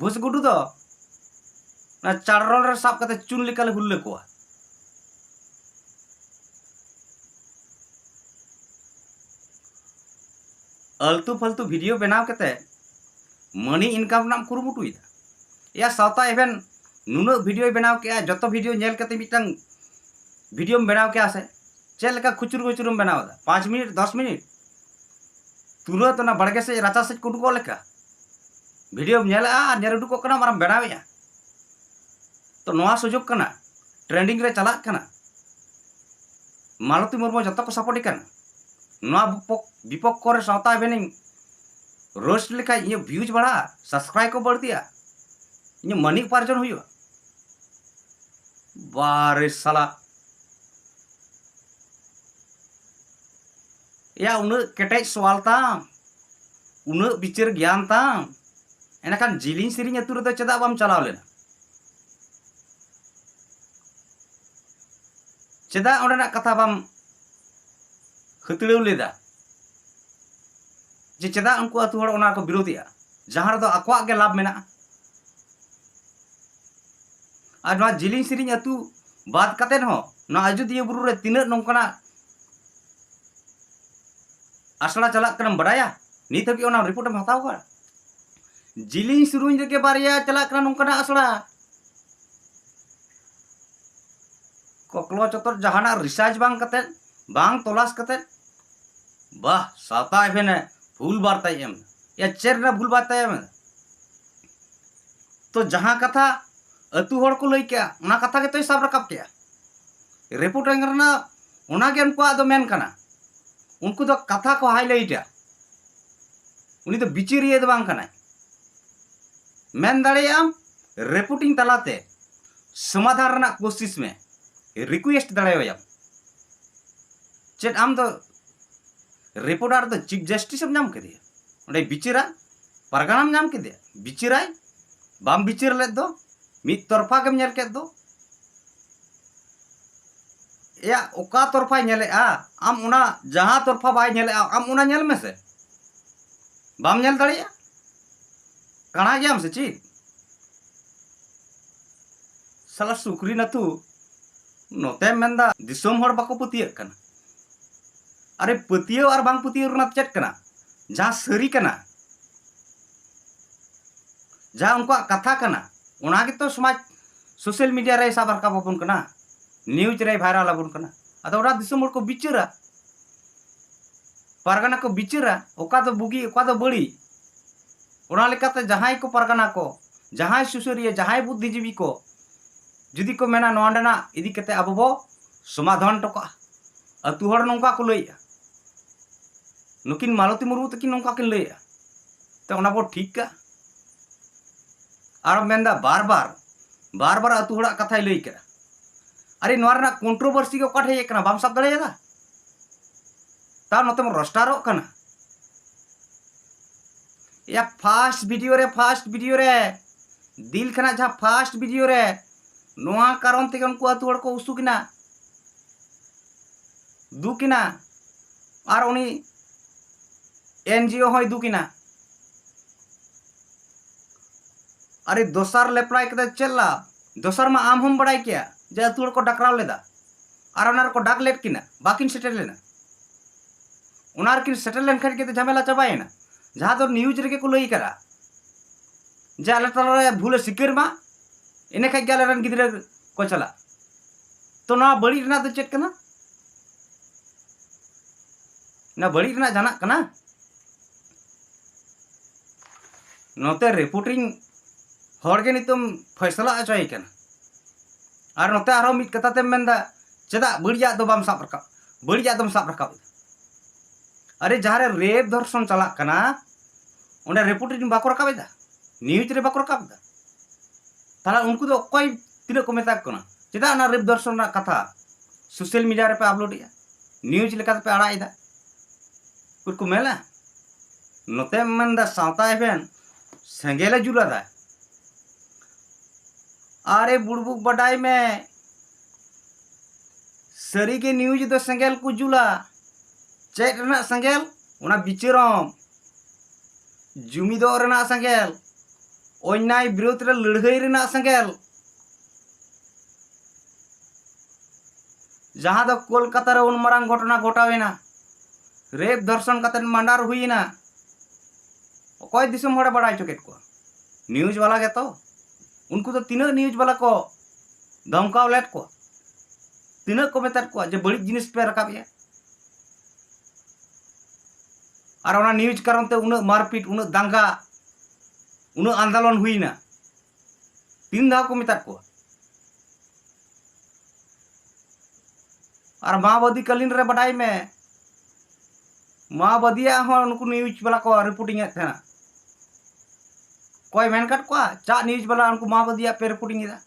ᱵᱷᱩᱥ ᱜᱩᱰᱩ ᱫᱚ ᱚᱱᱟ ᱪᱟᱲᱨᱚᱞ ᱨᱮ ᱥᱟᱵ ᱠᱟᱛᱮ ᱪᱩᱱ ᱞᱮᱠᱟ ᱞᱮ ᱦᱩᱞᱞᱟᱹ ᱠᱚᱣᱟ᱾ ᱟᱞᱛᱩ ᱯᱷᱟᱞᱛᱩ ᱵᱷᱤᱰᱤᱭᱳ ᱵᱮᱱᱟᱣ ᱠᱟᱛᱮ ᱢᱟᱹᱱᱤ ᱤᱱᱠᱟᱢ ᱨᱮᱱᱟᱜ ᱮᱢ ᱠᱩᱨᱩᱢᱩᱴᱩᱭᱮᱫᱟ᱾ ᱮᱭᱟ ᱥᱟᱶᱛᱟ ᱮᱵᱷᱮᱱ ᱱᱩᱱᱟᱹᱜ ᱵᱷᱤᱰᱤᱭᱳᱭ ᱵᱮᱱᱟᱣ ᱠᱮᱜᱼᱟ, ᱡᱚᱛᱚ ᱵᱷᱤᱰᱤᱭᱳ ᱧᱮᱞ ᱠᱟᱛᱮ ᱢᱤᱫᱴᱟᱝ ᱵᱷᱤᱰᱤᱭᱳᱢ ᱵᱮᱱᱟᱣ ᱠᱮᱜᱼᱟ ᱥᱮ? ᱪᱮᱫ ᱞᱮᱠᱟ ᱠᱷᱩᱪᱩᱨ ᱢᱩᱪᱩᱨᱮᱢ ᱵᱮᱱᱟᱣ ᱮᱫᱟ? ᱯᱟᱸᱪ ᱢᱤᱱᱤᱴ, ᱫᱚᱥ ᱢᱤᱱᱤᱴ, ᱛᱩᱨᱟᱹᱛ ᱚᱱᱟ ᱵᱟᱲᱜᱮ ᱥᱮᱫ ᱨᱟᱪᱟ ᱥᱮᱫ ᱠᱚ ᱩᱰᱩᱠᱚᱜ ᱞᱮᱠᱟ ᱵᱷᱤᱰᱤᱭᱳᱢ ᱧᱮᱞᱮᱜᱼᱟ ᱟᱨ ᱧᱮᱞ ᱩᱰᱩᱠᱚᱜ ᱠᱟᱱᱟᱢ ᱟᱨᱮᱢ ᱵᱮᱱᱟᱣᱮᱜᱼᱟ᱾ ᱛᱚ ᱱᱚᱣᱟ ᱥᱩᱡᱳᱜᱽ ᱠᱟᱱᱟ, ᱴᱨᱮᱱᱰᱤᱝ ᱨᱮ ᱪᱟᱞᱟᱜ ᱠᱟᱱᱟ, ᱢᱟᱞᱚᱛᱤ ᱢᱩᱨᱢᱩ ᱡᱚᱛᱚ ᱠᱚ ᱥᱟᱯᱳᱨᱴ ᱠᱟᱱᱟ᱾ ᱱᱚᱣᱟ ᱵᱤᱯᱚᱠ-, ᱵᱤᱯᱚᱠᱠᱷᱚ ᱨᱮ ᱥᱟᱶᱛᱟ ᱮᱵᱷᱮᱱᱤᱧ ᱨᱳᱥᱴ ᱞᱮᱠᱷᱟᱡ ᱤᱧᱟᱹᱜ ᱵᱷᱤᱭᱩᱡᱽ ᱵᱟᱲᱦᱟᱜᱼᱟ, ᱥᱟᱵᱥᱠᱨᱟᱭᱤᱵ ᱠᱚ ᱵᱟᱹᱲᱛᱤᱜᱼᱟ, ᱤᱧᱟᱹᱜ ᱢᱟᱹᱱᱤ ᱩᱯᱟᱨᱡᱚᱱ ᱦᱩᱭᱩᱜᱼᱟ᱾ ᱵᱟᱨᱮ ᱥᱟᱞᱟ, ᱮᱭᱟ ᱩᱱᱟᱹᱜ ᱠᱮᱴᱮᱡ ᱥᱚᱣᱟᱞ ᱛᱟᱢ, ᱩᱱᱟᱹᱜ ᱵᱤᱪᱟᱹᱨ ᱜᱮᱭᱟᱱ ᱛᱟᱢ, ᱮᱸᱰᱮᱠᱷᱟᱱ ᱡᱤᱞᱤᱧ ᱥᱮᱨᱮᱧ ᱟᱹᱛᱩ ᱨᱮᱫᱚ ᱪᱮᱫᱟᱜ ᱵᱟᱢ ᱪᱟᱞᱟᱣ ᱞᱮᱱᱟ? ᱪᱮᱫᱟᱜ ᱚᱸᱰᱮᱱᱟᱜ ᱠᱟᱛᱷᱟ ᱵᱟᱢ ᱦᱟᱹᱛᱲᱟᱹᱣ ᱞᱮᱫᱟ? ᱡᱮ ᱪᱮᱫᱟᱜ ᱩᱱᱠᱩ ᱟᱹᱛᱩ ᱦᱚᱲ ᱚᱱᱟ ᱠᱚ ᱵᱤᱨᱳᱫᱮᱜᱼᱟ, ᱡᱟᱦᱟᱸ ᱨᱮᱫᱚ ᱟᱠᱚᱣᱟᱜ ᱜᱮ ᱞᱟᱵᱷ ᱢᱮᱱᱟᱜᱼᱟ? ᱟᱨ ᱱᱚᱣᱟ ᱡᱤᱞᱤᱧ ᱥᱮᱨᱮᱧ ᱟᱹᱛᱩ ᱵᱟᱫ ᱠᱟᱛᱮᱫ ᱦᱚᱸ ᱱᱚᱣᱟ ᱟᱡᱳᱫᱤᱭᱟᱹ ᱵᱩᱨᱩ ᱨᱮ ᱛᱤᱱᱟᱹᱜ ᱱᱚᱝᱠᱟᱱᱟᱜ ᱟᱥᱲᱟ ᱪᱟᱞᱟᱜ ᱠᱟᱱᱟᱢ ᱵᱟᱰᱟᱭᱟ? ᱱᱤᱛ ᱦᱟᱹᱵᱤᱡ ᱚᱱᱟ ᱨᱤᱯᱳᱨᱴ ᱮᱢ ᱦᱟᱛᱟᱣ ᱟᱠᱟᱫᱟ? ᱡᱤᱞᱤᱧ ᱥᱩᱨᱩᱧ ᱨᱮᱜᱮ ᱵᱟᱨᱭᱟ ᱪᱟᱞᱟᱜ ᱠᱟᱱᱟ ᱱᱚᱝᱠᱟᱱᱟᱜ ᱟᱥᱲᱟ᱾ ᱠᱚᱠᱞᱚ ᱪᱚᱛᱚᱨ ᱡᱟᱦᱟᱱᱟᱜ ᱨᱤᱥᱟᱨᱪ ᱵᱟᱝ ᱠᱟᱛᱮᱫ, ᱵᱟᱝ ᱛᱚᱞᱟᱥ ᱠᱟᱛᱮᱫ, ᱵᱟᱦ, ᱥᱟᱶᱛᱟ ᱮᱵᱷᱮᱱᱮ ᱵᱷᱩᱞ ᱵᱟᱨᱛᱟᱭ ᱮᱢ ᱮᱫᱟ᱾ ᱭᱟ, ᱪᱮᱫ ᱨᱮᱱᱟᱜ ᱵᱷᱩᱞ ᱵᱟᱨᱛᱟᱭ ᱮᱢ ᱮᱫᱟ? ᱛᱚ ᱡᱟᱦᱟᱸ ᱠᱟᱛᱷᱟ ᱟᱹᱛᱩ ᱦᱚᱲ ᱠᱚ ᱞᱟᱹᱭ ᱠᱮᱜᱼᱟ, ᱚᱱᱟ ᱠᱟᱛᱷᱟ ᱜᱮᱛᱚᱭ ᱥᱟᱵ ᱨᱟᱠᱟᱵ ᱠᱮᱜᱼᱟ᱾ ᱨᱤᱯᱳᱨᱴ ᱮᱢ ᱨᱮᱱᱟᱜ ᱚᱱᱟᱜᱮ ᱩᱱᱠᱩᱣᱟᱜ ᱫᱚ ᱢᱮᱱ ᱠᱟᱱᱟ᱾ ᱩᱱᱠᱩ ᱫᱚ ᱠᱟᱛᱷᱟ ᱠᱚ ᱦᱟᱭᱞᱟᱭᱤᱴᱟ᱾ ᱩᱱᱤ ᱫᱚ ᱵᱤᱪᱟᱹᱨᱤᱭᱟᱹ ᱫᱚ ᱵᱟᱝ ᱠᱟᱱᱟᱭ᱾ ᱢᱮᱱ ᱫᱟᱲᱮᱭᱟᱜ ᱟᱢ, ᱨᱤᱯᱳᱨᱴᱤᱝ ᱛᱟᱞᱟᱛᱮ ᱥᱚᱢᱟᱫᱷᱟᱱ ᱨᱮᱱᱟᱜ ᱠᱳᱥᱤᱥ ᱢᱮ, ᱨᱤᱠᱩᱭᱮᱥᱴ ᱫᱟᱲᱮᱭᱟᱭᱟᱢ᱾ ᱪᱮᱫ ᱟᱢ ᱫᱚ ᱨᱤᱯᱳᱨᱴᱟᱨ ᱫᱚ ᱪᱤᱯ ᱡᱟᱥᱴᱤᱥ ᱮᱢ ᱧᱟᱢ ᱠᱮᱫᱮᱭᱟ? ᱚᱸᱰᱮ ᱵᱤᱪᱟᱹᱨᱟ, ᱯᱟᱨᱜᱟᱱᱟᱢ ᱧᱟᱢ ᱠᱮᱫᱮᱭᱟ, ᱵᱤᱪᱟᱹᱨᱟᱭ? ᱵᱟᱢ ᱵᱤᱪᱟᱹᱨ ᱞᱮᱫ ᱫᱚ, ᱢᱤᱫ ᱛᱚᱨᱯᱷᱟ ᱜᱮᱢ ᱧᱮᱞ ᱠᱮᱫ ᱫᱚ᱾ ᱮᱭᱟ, ᱚᱠᱟ ᱛᱚᱨᱯᱷᱟᱭ ᱧᱮᱞᱮᱜᱼᱟ? ᱟᱢ ᱚᱱᱟ ᱡᱟᱦᱟᱸ ᱛᱚᱨᱯᱷᱟ ᱵᱟᱭ ᱧᱮᱞᱮᱜᱼᱟ, ᱟᱢ ᱚᱱᱟ ᱧᱮᱞ ᱢᱮᱥᱮ᱾ ᱵᱟᱢ ᱧᱮᱞ ᱫᱟᱲᱮᱭᱟᱜᱼᱟ? ᱠᱟᱬᱟ ᱜᱮᱭᱟᱢ ᱥᱮ ᱪᱮᱫ? ᱥᱟᱞᱟ ᱥᱩᱠᱨᱤ ᱱᱟᱹᱛᱩ, ᱱᱚᱛᱮᱢ ᱢᱮᱱᱫᱟ ᱫᱤᱥᱚᱢ ᱦᱚᱲ ᱵᱟᱠᱚ ᱯᱟᱹᱛᱭᱟᱹᱜ ᱠᱟᱱᱟ᱾ ᱟᱨᱮ, ᱯᱟᱹᱛᱭᱟᱹᱣ ᱟᱨ ᱵᱟᱝ ᱯᱟᱹᱛᱭᱟᱹᱣ ᱨᱮᱱᱟᱜ ᱪᱮᱫ ᱠᱟᱱᱟ? ᱡᱟᱦᱟᱸ ᱥᱟᱹᱨᱤ ᱠᱟᱱᱟ, ᱡᱟᱦᱟᱸ ᱩᱱᱠᱩᱣᱟᱜ ᱠᱟᱛᱷᱟ ᱠᱟᱱᱟ, ᱚᱱᱟ ᱜᱮᱛᱚ ᱥᱚᱢᱟᱡᱽ social media ᱨᱮᱭ ᱥᱟᱵ ᱨᱟᱠᱟᱵ ᱟᱵᱚᱱ ᱠᱟᱱᱟ, news ᱨᱮᱭ viral ᱟᱵᱚᱱ ᱠᱟᱱᱟ᱾ ᱟᱫᱚ ᱚᱱᱟ ᱫᱤᱥᱚᱢ ᱦᱚᱲ ᱠᱚ ᱵᱤᱪᱟᱹᱨᱟ, ᱯᱟᱨᱜᱟᱱᱟ ᱠᱚ ᱵᱤᱪᱟᱹᱨᱟ, ᱚᱠᱟ ᱫᱚ ᱵᱩᱜᱤ, ᱚᱠᱟ ᱫᱚ ᱵᱟᱹᱲᱤᱡ᱾ ᱚᱱᱟ ᱞᱮᱠᱟᱛᱮ ᱡᱟᱦᱟᱸᱭ ᱠᱚ ᱯᱟᱨᱜᱟᱱᱟ ᱠᱚ, ᱡᱟᱦᱟᱸᱭ ᱥᱩᱥᱟᱹᱨᱤᱭᱟᱹ, ᱡᱟᱦᱟᱸᱭ ᱵᱩᱫᱽᱫᱷᱤᱡᱤᱵᱤ ᱠᱚ ᱡᱩᱫᱤ ᱠᱚ ᱢᱮᱱᱟ ᱱᱚᱣᱟ ᱨᱮᱱᱟᱜ ᱤᱫᱤ ᱠᱟᱛᱮ ᱟᱵᱚ ᱵᱚ ᱥᱚᱢᱟᱫᱷᱟᱱ ᱦᱚᱴᱚ ᱠᱟᱜᱼᱟ, ᱟᱹᱛᱩ ᱦᱚᱲ ᱱᱚᱝᱠᱟ ᱠᱚ ᱞᱟᱹᱭᱮᱜᱼᱟ, ᱱᱩᱠᱤᱱ ᱢᱟᱞᱚᱛᱤ ᱢᱩᱨᱢᱩ ᱛᱟᱹᱠᱤᱱ ᱱᱚᱝᱠᱟ ᱠᱤᱱ ᱞᱟᱹᱭᱮᱜᱼᱟ, ᱛᱚ ᱚᱱᱟ ᱵᱚ ᱴᱷᱤᱠ ᱠᱟᱜᱼᱟ᱾ ᱟᱨ ᱢᱮᱱᱫᱟ ᱵᱟᱨ ᱵᱟᱨ, ᱵᱟᱨ ᱵᱟᱨ ᱟᱹᱛᱩ ᱦᱚᱲᱟᱜ ᱠᱟᱛᱷᱟᱭ ᱞᱟᱹᱭ ᱠᱮᱫᱟ᱾ ᱟᱨᱮ, ᱱᱚᱣᱟ ᱨᱮᱱᱟᱜ controversy ᱜᱮ ᱚᱠᱟ ᱴᱷᱮᱡ ᱦᱮᱡ ᱠᱟᱱᱟ? ᱵᱟᱢ ᱥᱟᱵ ᱫᱟᱲᱮᱭᱟᱫᱟ? ᱛᱟᱣ ᱱᱚᱛᱮᱢ ᱨᱳᱥᱴᱟᱨᱚᱜ ᱠᱟᱱᱟ᱾ ᱭᱟ, first video ᱨᱮ, first video ᱨᱮ, ᱫᱤᱞ ᱠᱷᱟᱱᱟᱜ ᱡᱟᱦᱟᱸ first video ᱨᱮ, ᱱᱚᱣᱟ ᱠᱟᱨᱚᱱ ᱛᱮᱜᱮ ᱩᱱᱠᱩ ᱟᱹᱛᱩ ᱦᱚᱲ ᱠᱚ ᱩᱥᱩᱠ ᱮᱱᱟ, ᱫᱩᱠ ᱮᱱᱟ, ᱟᱨ ᱩᱱᱤ NGO ᱦᱚᱸᱭ ᱫᱩᱠ ᱮᱱᱟ᱾ ᱟᱨᱮ, ᱫᱚᱥᱟᱨ ᱞᱮᱯᱲᱟᱭ ᱠᱟᱛᱮ ᱪᱮᱫ ᱞᱟᱵᱷ? ᱫᱚᱥᱟᱨ ᱢᱟ ᱟᱢ ᱦᱚᱸᱢ ᱵᱟᱲᱟᱭ ᱠᱮᱭᱟ ᱡᱮ ᱟᱹᱛᱩ ᱦᱚᱲ ᱠᱚ ᱰᱟᱠᱨᱟᱣ ᱞᱮᱫᱟ, ᱟᱨ ᱚᱱᱟ ᱨᱮᱠᱚ ᱰᱟᱠ ᱞᱮᱫ ᱠᱤᱱᱟ, ᱵᱟᱠᱤᱱ ᱥᱮᱴᱮᱨ ᱞᱮᱱᱟ᱾ ᱚᱱᱟ ᱨᱮᱠᱤᱱ ᱥᱮᱴᱮᱨ ᱞᱮᱱᱠᱷᱟᱱ ᱜᱮ ᱛᱚ ᱡᱷᱟᱢᱮᱞᱟ ᱪᱟᱵᱟᱭᱮᱱᱟ, ᱡᱟᱦᱟᱸ ᱫᱚ news ᱨᱮᱜᱮ ᱠᱚ ᱞᱟᱹᱭ ᱠᱟᱫᱟ ᱡᱮ ᱟᱞᱮ ᱛᱟᱞᱟᱨᱮ ᱵᱷᱩᱞᱮ ᱥᱤᱠᱟᱹᱨ ᱢᱟ, ᱤᱱᱟᱹ ᱠᱷᱟᱡ ᱜᱮ ᱟᱞᱮ ᱨᱮᱱ ᱜᱤᱫᱽᱨᱟᱹ ᱠᱚ ᱪᱟᱞᱟᱜ᱾ ᱛᱚ ᱱᱚᱣᱟ ᱵᱟᱹᱲᱤᱡ ᱨᱮᱱᱟᱜ ᱫᱚ ᱪᱮᱫ ᱠᱟᱱᱟ? ᱱᱚᱣᱟ ᱵᱟᱹᱲᱤᱡ ᱨᱮᱱᱟᱜ ᱡᱟᱦᱟᱱᱟᱜ ᱠᱟᱱᱟ? ᱱᱚᱛᱮ reporting ᱦᱚᱲ ᱜᱮ ᱱᱤᱛᱚᱜ ᱯᱷᱚᱭᱥᱟᱞᱟ ᱦᱚᱪᱚᱭᱮ ᱠᱟᱱᱟ᱾ ᱟᱨ ᱱᱚᱛᱮ ᱟᱨᱦᱚᱸ ᱢᱤᱫ ᱠᱟᱛᱷᱟ ᱛᱮᱢ ᱢᱮᱱᱫᱟ, ᱪᱮᱫᱟᱜ ᱵᱟᱹᱲᱤᱡᱟᱜ ᱫᱚ ᱵᱟᱢ ᱥᱟᱵ ᱨᱟᱠᱟᱵ, ᱵᱟᱹᱲᱤᱡᱟᱜ ᱫᱚᱢ ᱥᱟᱵ ᱨᱟᱠᱟᱵ ᱮᱫᱟ? ᱟᱨᱮ, ᱡᱟᱦᱟᱸ ᱨᱮ rape ᱫᱷᱚᱨᱥᱚᱱ ᱪᱟᱞᱟᱜ ᱠᱟᱱᱟ, ᱚᱸᱰᱮ reporting ᱵᱟᱠᱚ ᱨᱟᱠᱟᱵ ᱮᱫᱟ, news ᱨᱮ ᱵᱟᱠᱚ ᱨᱟᱠᱟᱵ ᱮᱫᱟ᱾ ᱛᱟᱦᱞᱮ ᱩᱱᱠᱩ ᱫᱚ ᱚᱠᱚᱭ ᱛᱤᱱᱟᱹᱜ ᱠᱚ ᱢᱮᱛᱟ ᱠᱚ ᱠᱟᱱᱟ? ᱪᱮᱫᱟᱜ ᱚᱱᱟ rape ᱫᱷᱚᱨᱥᱚᱱ ᱨᱮᱱᱟᱜ ᱠᱟᱛᱷᱟ social media ᱨᱮᱯᱮ upload ᱮᱫᱟ, news ᱞᱮᱠᱟ ᱛᱮᱯᱮ ᱟᱲᱟᱜ ᱮᱫᱟ? ᱩᱱᱠᱩ ᱠᱚ ᱢᱮᱱᱟ, ᱱᱚᱛᱮᱢ ᱢᱮᱱᱫᱟ ᱥᱟᱶᱛᱟ ᱮᱵᱷᱮᱱ ᱥᱮᱸᱜᱮᱞᱮ ᱡᱩᱞ ᱟᱫᱟ᱾ ᱟᱨᱮ ᱵᱩᱲᱵᱩᱠ, ᱵᱟᱰᱟᱭ ᱢᱮ, ᱥᱟᱹᱨᱤᱜᱮ news ᱫᱚ ᱥᱮᱸᱜᱮᱞ ᱠᱚ ᱡᱩᱞᱟ᱾ ᱪᱮᱫ ᱨᱮᱱᱟᱜ ᱥᱮᱸᱜᱮᱞ? ᱚᱱᱟ ᱵᱤᱪᱟᱹᱨᱚᱢ, ᱡᱩᱢᱤᱫᱚᱜ ᱨᱮᱱᱟᱜ ᱥᱮᱸᱜᱮᱞ, ᱚᱱᱱᱟᱭ ᱵᱤᱨᱩᱫᱽ ᱨᱮ ᱞᱟᱹᱲᱦᱟᱹᱭ ᱨᱮᱱᱟᱜ ᱥᱮᱸᱜᱮᱞ᱾ ᱡᱟᱦᱟᱸ ᱫᱚ ᱠᱳᱞᱠᱟᱛᱟ ᱨᱮ ᱩᱱ ᱢᱟᱨᱟᱝ ᱜᱷᱚᱴᱚᱱᱟ ᱜᱷᱚᱴᱟᱣᱮᱱᱟ, ᱨᱮᱯ ᱫᱷᱚᱨᱥᱚᱱ ᱠᱟᱛᱮ ᱢᱟᱨᱰᱟᱨ ᱦᱩᱭᱮᱱᱟ, ᱚᱠᱚᱭ ᱫᱤᱥᱚᱢ ᱦᱚᱲᱮ ᱵᱟᱲᱟᱭ ᱦᱚᱪᱚ ᱠᱮᱫ ᱠᱚᱣᱟ? ᱱᱤᱭᱩᱡᱽ ᱵᱟᱞᱟ ᱜᱮᱛᱚ᱾ ᱩᱱᱠᱩ ᱫᱚ ᱛᱤᱱᱟᱹᱜ ᱱᱤᱭᱩᱡᱽ ᱵᱟᱞᱟ ᱠᱚ ᱫᱷᱚᱢᱠᱟᱣ ᱞᱮᱫ ᱠᱚᱣᱟ, ᱛᱤᱱᱟᱹᱜ ᱠᱚ ᱢᱮᱛᱟᱫ ᱠᱚᱣᱟ ᱡᱮ ᱵᱟᱹᱲᱤᱡ ᱡᱤᱱᱤᱥ ᱯᱮ ᱨᱟᱠᱟᱵᱮᱜᱼᱟ? ᱟᱨ ᱚᱱᱟ ᱱᱤᱭᱩᱡᱽ ᱠᱟᱨᱚᱱ ᱛᱮ ᱩᱱᱟᱹᱜ ᱢᱟᱨᱯᱤᱴ, ᱩᱱᱟᱹᱜ ᱫᱟᱝᱜᱟ, ᱩᱱᱟᱹᱜ ᱟᱱᱫᱳᱞᱚᱱ ᱦᱩᱭᱱᱟ, ᱛᱤᱱ ᱫᱷᱟᱣ ᱠᱚ ᱢᱮᱛᱟᱫ ᱠᱚᱣᱟ? ᱟᱨ ᱢᱟᱣᱵᱟᱫᱤ ᱠᱟᱞᱤᱱ ᱨᱮ ᱵᱟᱰᱟᱭ ᱢᱮ, ᱢᱟᱣᱵᱟᱫᱤᱭᱟᱜ ᱦᱚᱸ ᱱᱩᱠᱩ ᱱᱤᱭᱩᱡᱽ ᱵᱟᱞᱟ ᱠᱚ ᱨᱤᱯᱳᱨᱴᱤᱝ ᱮᱫ ᱛᱟᱦᱮᱱᱟ᱾ ᱚᱠᱚᱭ ᱢᱮᱱ ᱠᱟᱫ ᱠᱚᱣᱟ? ᱪᱟᱜ ᱱᱤᱭᱩᱡᱽ ᱵᱟᱞᱟ, ᱩᱱᱠᱩ ᱢᱟᱣᱵᱟᱫᱤᱭᱟᱜ ᱯᱮ ᱨᱤᱯᱳᱨᱴᱤᱝ ᱮᱫᱟ᱾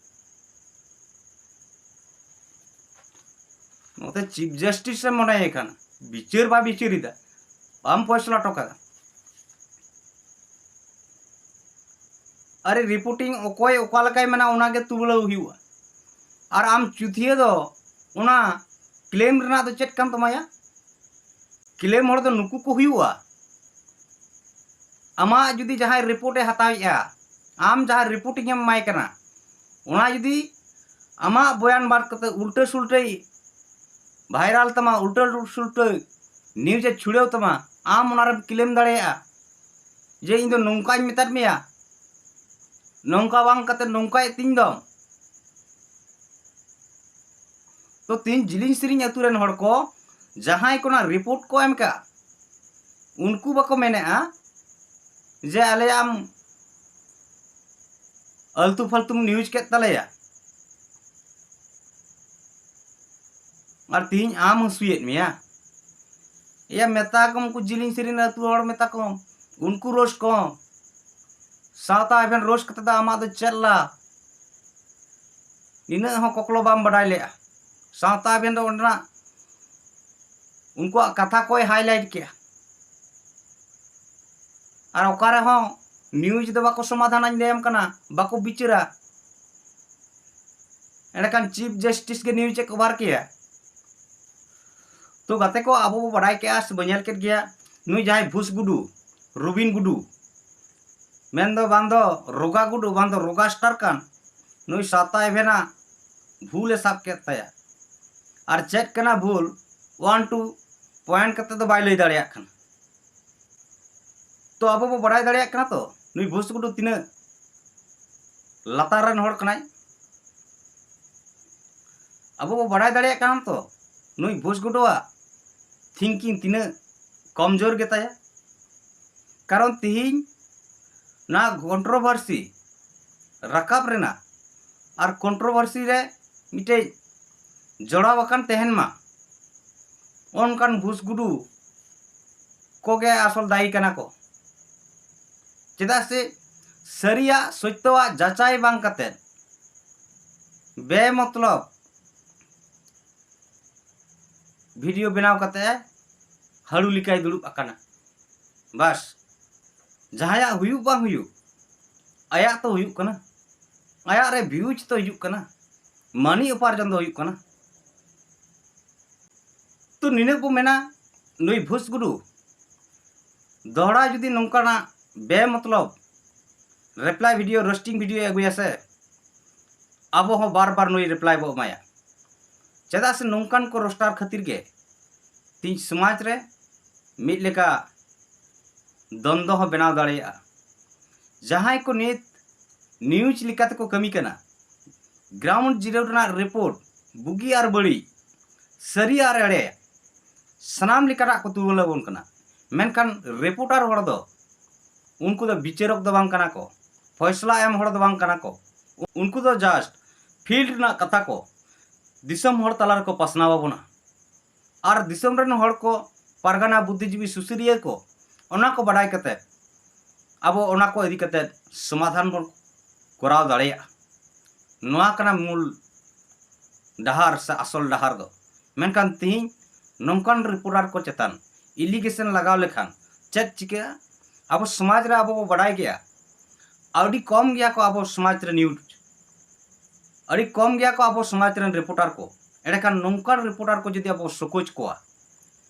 ᱱᱚᱛᱮ ᱪᱤᱯ ᱡᱟᱥᱴᱤᱥ ᱮ ᱢᱚᱱᱮᱭᱮ ᱠᱟᱱᱟ, ᱵᱤᱪᱟᱹᱨ ᱵᱟᱭ ᱵᱤᱪᱟᱹᱨ ᱮᱫᱟ, ᱵᱟᱢ ᱯᱚᱭᱥᱟᱞᱟ ᱦᱚᱴᱚ ᱠᱟᱫᱟ᱾ ᱟᱨᱮ ᱨᱤᱯᱳᱨᱴᱤᱝ ᱚᱠᱚᱭ ᱚᱠᱟ ᱞᱮᱠᱟᱭ ᱢᱮᱱᱟ, ᱚᱱᱟᱜᱮ ᱛᱩᱞᱟᱹᱣ ᱦᱩᱭᱩᱜᱼᱟ᱾ ᱟᱨ ᱟᱢ ᱪᱩᱛᱷᱤᱭᱟᱹ ᱫᱚ ᱚᱱᱟ ᱠᱞᱮᱢ ᱨᱮᱱᱟᱜ ᱫᱚ ᱪᱮᱫ ᱠᱟᱱ ᱛᱟᱢᱟᱭᱟ? ᱠᱞᱮᱢ ᱦᱚᱲ ᱫᱚ ᱱᱩᱠᱩ ᱠᱚ ᱦᱩᱭᱩᱜᱼᱟ᱾ ᱟᱢᱟᱜ ᱡᱩᱫᱤ ᱡᱟᱦᱟᱸᱭ ᱨᱤᱯᱳᱨᱴ ᱮ ᱦᱟᱛᱟᱣᱮᱫᱼᱟ, ᱟᱢ ᱡᱟᱦᱟᱸ ᱨᱤᱯᱳᱨᱴᱤᱝ ᱮᱢ ᱮᱢᱟᱭ ᱠᱟᱱᱟ, ᱚᱱᱟ ᱡᱩᱫᱤ ᱟᱢᱟᱜ ᱵᱚᱭᱟᱱ ᱵᱟᱫ ᱠᱟᱛᱮ ᱩᱞᱴᱟᱹ ᱥᱩᱞᱴᱟᱹᱭ ᱵᱷᱟᱭᱨᱟᱞ ᱛᱟᱢᱟ, ᱩᱞᱴᱟᱹ ᱥᱩᱞᱴᱟᱹ ᱱᱤᱭᱩᱡᱽ ᱮ ᱪᱷᱩᱲᱟᱹᱣ ᱛᱟᱢᱟ, ᱟᱢ ᱚᱱᱟᱨᱮᱢ ᱠᱞᱮᱢ ᱫᱟᱲᱮᱭᱟᱜᱼᱟ ᱡᱮ ᱤᱧ ᱫᱚ ᱱᱚᱝᱠᱟᱧ ᱢᱮᱛᱟᱫ ᱢᱮᱭᱟ, ᱱᱚᱝᱠᱟ ᱵᱟᱝ ᱠᱟᱛᱮ ᱱᱚᱝᱠᱟᱭᱮᱫ ᱛᱤᱧ ᱫᱚ᱾ ᱛᱚ ᱛᱤᱦᱤᱧ ᱡᱤᱞᱤᱧ ᱥᱮᱨᱮᱧ ᱟᱹᱛᱩ ᱨᱮᱱ ᱦᱚᱲ ᱠᱚ ᱡᱟᱦᱟᱸᱭ ᱠᱚ ᱚᱱᱟ ᱨᱤᱯᱳᱨᱴ ᱠᱚ ᱮᱢ ᱠᱟᱜᱼᱟ, ᱩᱱᱠᱩ ᱵᱟᱠᱚ ᱢᱮᱱᱮᱜᱼᱟ ᱡᱮ ᱟᱞᱮᱭᱟᱜ ᱟᱢ ᱟᱹᱞᱛᱩ ᱯᱷᱟᱞᱛᱩᱢ ᱱᱤᱭᱩᱡᱽ ᱠᱮᱫ ᱛᱟᱞᱮᱭᱟ᱾ ᱟᱨ ᱛᱤᱦᱤᱧ ᱟᱢ ᱦᱟᱹᱥᱩᱭᱮᱫ ᱢᱮᱭᱟ᱾ ᱮᱭᱟ, ᱢᱮᱛᱟ ᱠᱚᱢ, ᱩᱱᱠᱩ ᱡᱤᱞᱤᱧ ᱥᱮᱨᱮᱧ ᱟᱹᱛᱩ ᱦᱚᱲ ᱢᱮᱛᱟ ᱠᱚᱢ, ᱩᱱᱠᱩ ᱨᱳᱥᱴ ᱠᱚᱢ᱾ ᱥᱟᱶᱛᱟ ᱮᱵᱷᱮᱱ ᱨᱳᱥᱴ ᱠᱟᱛᱮ ᱫᱚ ᱟᱢᱟᱜ ᱫᱚ ᱪᱮᱫ ᱞᱟᱵᱷ? ᱱᱤᱱᱟᱹᱜ ᱦᱚᱸ ᱠᱚᱠᱞᱚ ᱵᱟᱢ ᱵᱟᱰᱟᱭ ᱞᱮᱜᱼᱟ᱾ ᱥᱟᱶᱛᱟ ᱮᱵᱷᱮᱱ ᱫᱚ ᱚᱸᱰᱮᱱᱟᱜ ᱩᱱᱠᱩᱣᱟᱜ ᱠᱟᱛᱷᱟ ᱠᱚᱭ ᱦᱟᱭᱞᱟᱭᱤᱴ ᱠᱮᱜᱼᱟ᱾ ᱟᱨ ᱚᱠᱟ ᱨᱮᱦᱚᱸ ᱱᱤᱭᱩᱡᱽ ᱫᱚ ᱵᱟᱠᱚ ᱥᱚᱢᱟᱫᱷᱟᱱᱟᱧ ᱞᱟᱹᱭᱟᱢ ᱠᱟᱱᱟ, ᱵᱟᱠᱚ ᱵᱤᱪᱟᱹᱨᱟ᱾ ᱮᱸᱰᱮᱠᱷᱟᱱ ᱪᱤᱯ ᱡᱟᱥᱴᱤᱥ ᱜᱮ ᱱᱤᱭᱩᱡᱽ ᱮ ᱠᱚᱵᱷᱟᱨ ᱠᱮᱭᱟ᱾ ᱛᱚ ᱜᱟᱛᱮ ᱠᱚ, ᱟᱵᱚ ᱵᱚ ᱵᱟᱰᱟᱭ ᱠᱮᱜᱼᱟ ᱥᱮ ᱵᱚ ᱧᱮᱞ ᱠᱮᱫ ᱜᱮᱭᱟ, ᱱᱩᱭ ᱡᱟᱦᱟᱸᱭ ᱵᱷᱩᱥ ᱜᱩᱰᱩ, ᱨᱩᱵᱤᱱ ᱜᱩᱰᱩ, ᱢᱮᱱᱫᱚ ᱵᱟᱝ ᱫᱚ ᱨᱳᱜᱟ ᱜᱩᱰᱩ, ᱵᱟᱝ ᱫᱚ ᱨᱳᱜᱟ ᱥᱴᱟᱨ ᱠᱟᱱ, ᱱᱩᱭ ᱥᱟᱶᱛᱟ ᱮᱵᱷᱮᱱᱟᱜ ᱵᱷᱩᱞ ᱮ ᱥᱟᱵ ᱠᱮᱫ ᱛᱟᱭᱟ᱾ ᱟᱨ ᱪᱮᱫ ᱠᱟᱱᱟ ᱵᱷᱩᱞ, ᱚᱣᱟᱱ ᱴᱩ ᱯᱚᱭᱮᱱᱴ ᱠᱟᱛᱮ ᱫᱚ ᱵᱟᱭ ᱞᱟᱹᱭ ᱫᱟᱲᱮᱭᱟᱜ ᱠᱟᱱᱟ᱾ ᱛᱚ ᱟᱵᱚ ᱵᱚ ᱵᱟᱲᱟᱭ ᱫᱟᱲᱮᱭᱟᱜ ᱠᱟᱱᱟ ᱛᱚ, ᱱᱩᱭ ᱵᱷᱩᱥ ᱜᱩᱰᱩ ᱛᱤᱱᱟᱹᱜ ᱞᱟᱛᱟᱨ ᱨᱮᱱ ᱦᱚᱲ ᱠᱟᱱᱟᱭ᱾ ᱟᱵᱚ ᱵᱚ ᱵᱟᱲᱟᱭ ᱫᱟᱲᱮᱭᱟᱜ ᱠᱟᱱᱟ ᱛᱚ, ᱱᱩᱭ ᱵᱷᱩᱥ ᱜᱩᱰᱩᱣᱟᱜ ᱛᱷᱤᱝᱠᱤᱝ ᱛᱤᱱᱟᱹᱜ ᱠᱚᱢᱡᱳᱨ ᱜᱮᱛᱟᱭᱟ᱾ ᱠᱟᱨᱚᱱ ᱛᱤᱦᱤᱧ ᱱᱚᱣᱟ ᱠᱚᱱᱴᱨᱳᱵᱷᱟᱨᱥᱤ ᱨᱟᱠᱟᱵ ᱨᱮᱱᱟᱜ ᱟᱨ ᱠᱚᱱᱴᱨᱳᱵᱷᱟᱨᱥᱤ ᱨᱮ ᱢᱤᱫᱴᱮᱡ ᱡᱚᱲᱟᱣ ᱟᱠᱟᱱ ᱛᱟᱦᱮᱱ ᱢᱟ, ᱚᱱᱠᱟᱱ ᱵᱷᱩᱥ ᱜᱩᱰᱩ ᱠᱚᱜᱮ ᱟᱥᱚᱞ ᱫᱟᱭᱤ ᱠᱟᱱᱟ ᱠᱚ᱾ ᱪᱮᱫᱟᱜ ᱥᱮ ᱥᱟᱹᱨᱤᱭᱟᱜ ᱥᱚᱛᱭᱚᱣᱟᱜ ᱡᱟᱪᱟᱭ ᱵᱟᱝ ᱠᱟᱛᱮ ᱵᱮᱢᱚᱛᱞᱚᱵ ᱵᱷᱤᱰᱤᱭᱳ ᱵᱮᱱᱟᱣ ᱠᱟᱛᱮ ᱦᱟᱹᱲᱩ ᱞᱮᱠᱟᱭ ᱫᱩᱲᱩᱵ ᱟᱠᱟᱱᱟ᱾ ᱵᱟᱥ, ᱡᱟᱦᱟᱸᱭᱟᱜ ᱦᱩᱭᱩᱜ ᱵᱟᱝ ᱦᱩᱭᱩᱜ, ᱟᱭᱟᱜ ᱛᱚ ᱦᱩᱭᱩᱜ ᱠᱟᱱᱟ, ᱟᱭᱟᱜ ᱨᱮ ᱵᱷᱤᱭᱩᱡᱽ ᱛᱚ ᱦᱤᱡᱩᱜ ᱠᱟᱱᱟ, ᱢᱟᱹᱱᱤ ᱩᱯᱟᱨᱡᱚᱱ ᱫᱚ ᱦᱩᱭᱩᱜ ᱠᱟᱱᱟ᱾ ᱛᱚ ᱱᱤᱱᱟᱹᱜ ᱵᱚ ᱢᱮᱱᱟ, ᱱᱩᱭ ᱵᱷᱩᱥ ᱜᱩᱰᱩ ᱫᱚᱦᱲᱟ ᱡᱩᱫᱤ ᱱᱚᱝᱠᱟᱱᱟᱜ ᱵᱮᱢᱚᱛᱞᱚᱵ ᱨᱤᱯᱞᱟᱭ ᱵᱷᱤᱰᱤᱭᱳ, ᱨᱳᱥᱴᱤᱝ ᱵᱷᱤᱰᱤᱭᱳᱭ ᱟᱹᱜᱩᱭᱟ ᱥᱮ, ᱟᱵᱚ ᱦᱚᱸ ᱵᱟᱨ ᱵᱟᱨ ᱱᱩᱭ ᱨᱤᱯᱞᱟᱭ ᱵᱚ ᱮᱢᱟᱭᱟ᱾ ᱪᱮᱫᱟᱜ ᱥᱮ ᱱᱚᱝᱠᱟᱱ ᱠᱚ ᱨᱳᱥᱴᱟᱨ ᱠᱷᱟᱹᱛᱤᱨ ᱜᱮ ᱛᱤᱦᱤᱧ ᱥᱚᱢᱟᱡᱽ ᱨᱮ ᱢᱤᱫ ᱞᱮᱠᱟ ᱫᱚᱱᱫᱚ ᱦᱚᱸ ᱵᱮᱱᱟᱣ ᱫᱟᱲᱮᱭᱟᱜᱼᱟ᱾ ᱡᱟᱦᱟᱸᱭ ᱠᱚ ᱱᱤᱛ ᱱᱤᱭᱩᱡᱽ ᱞᱮᱠᱟ ᱛᱮᱠᱚ ᱠᱟᱹᱢᱤ ᱠᱟᱱᱟ, ᱜᱨᱟᱣᱩᱱᱰ ᱡᱤᱨᱳ ᱨᱮᱱᱟᱜ ᱨᱤᱯᱳᱨᱴ, ᱵᱩᱜᱤ ᱟᱨ ᱵᱟᱹᱲᱤᱡ, ᱥᱟᱹᱨᱤ ᱟᱨ ᱮᱲᱮ, ᱥᱟᱱᱟᱢ ᱞᱮᱠᱟᱱᱟᱜ ᱠᱚ ᱛᱩᱢᱟᱹᱞ ᱟᱵᱚᱱ ᱠᱟᱱᱟ᱾ ᱢᱮᱱᱠᱷᱟᱱ ᱨᱤᱯᱳᱨᱴᱟᱨ ᱦᱚᱲ ᱫᱚ, ᱩᱱᱠᱩ ᱫᱚ ᱵᱤᱪᱟᱹᱨᱚᱠ ᱫᱚ ᱵᱟᱝ ᱠᱟᱱᱟ ᱠᱚ, ᱯᱷᱚᱭᱥᱞᱟ ᱮᱢ ᱦᱚᱲ ᱫᱚ ᱵᱟᱝ ᱠᱟᱱᱟ ᱠᱚ᱾ ᱩᱱᱠᱩ ᱫᱚ ᱡᱟᱥᱴ ᱯᱷᱤᱞᱰ ᱨᱮᱱᱟᱜ ᱠᱟᱛᱷᱟ ᱠᱚ ᱫᱤᱥᱚᱢ ᱦᱚᱲ ᱛᱟᱞᱟ ᱨᱮᱠᱚ ᱯᱟᱥᱱᱟᱣ ᱟᱵᱚᱱᱟ᱾ ᱟᱨ ᱫᱤᱥᱚᱢ ᱨᱮᱱ ᱦᱚᱲ ᱠᱚ, ᱯᱟᱨᱜᱟᱱᱟ, ᱵᱩᱫᱽᱫᱷᱤᱡᱤᱵᱤ, ᱥᱩᱥᱟᱹᱨᱤᱭᱟᱹ ᱠᱚ ᱚᱱᱟ ᱠᱚ ᱵᱟᱰᱟᱭ ᱠᱟᱛᱮ ᱟᱵᱚ ᱚᱱᱟ ᱠᱚ ᱤᱫᱤ ᱠᱟᱛᱮ ᱥᱚᱢᱟᱫᱷᱟᱱ ᱵᱚᱱ ᱠᱚᱨᱟᱣ ᱫᱟᱲᱮᱭᱟᱜᱼᱟ᱾ ᱱᱚᱣᱟ ᱠᱟᱱᱟ ᱢᱩᱞ ᱰᱟᱦᱟᱨ ᱥᱮ ᱟᱥᱚᱞ ᱰᱟᱦᱟᱨ ᱫᱚ᱾ ᱢᱮᱱᱠᱷᱟᱱ ᱛᱤᱦᱤᱧ ᱱᱚᱝᱠᱟᱱ ᱨᱤᱯᱳᱨᱴᱟᱨ ᱠᱚ ᱪᱮᱛᱟᱱ ᱤᱞᱤᱜᱮᱥᱚᱱ ᱞᱟᱜᱟᱣ ᱞᱮᱠᱷᱟᱱ ᱪᱮᱫ ᱪᱤᱠᱟᱹᱜᱼᱟ? ᱟᱵᱚ ᱥᱚᱢᱟᱡᱽ ᱨᱮ ᱟᱵᱚ ᱵᱚ ᱵᱟᱰᱟᱭ ᱜᱮᱭᱟ, ᱟᱹᱰᱤ ᱠᱚᱢ ᱜᱮᱭᱟ ᱠᱚ ᱟᱵᱚ ᱥᱚᱢᱟᱡᱽ ᱨᱮ ᱱᱤᱭᱩᱡᱽ, ᱟᱹᱰᱤ ᱠᱚᱢ ᱜᱮᱭᱟ ᱠᱚ ᱟᱵᱚ ᱥᱚᱢᱟᱡᱽ ᱨᱮᱱ ᱨᱤᱯᱳᱨᱴᱟᱨ ᱠᱚ᱾ ᱮᱸᱰᱮᱠᱷᱟᱱ ᱱᱚᱝᱠᱟᱱ ᱨᱤᱯᱳᱨᱴᱟᱨ ᱠᱚ ᱡᱩᱫᱤ ᱟᱵᱚ ᱥᱚᱠᱳᱡᱽ ᱠᱚᱣᱟ,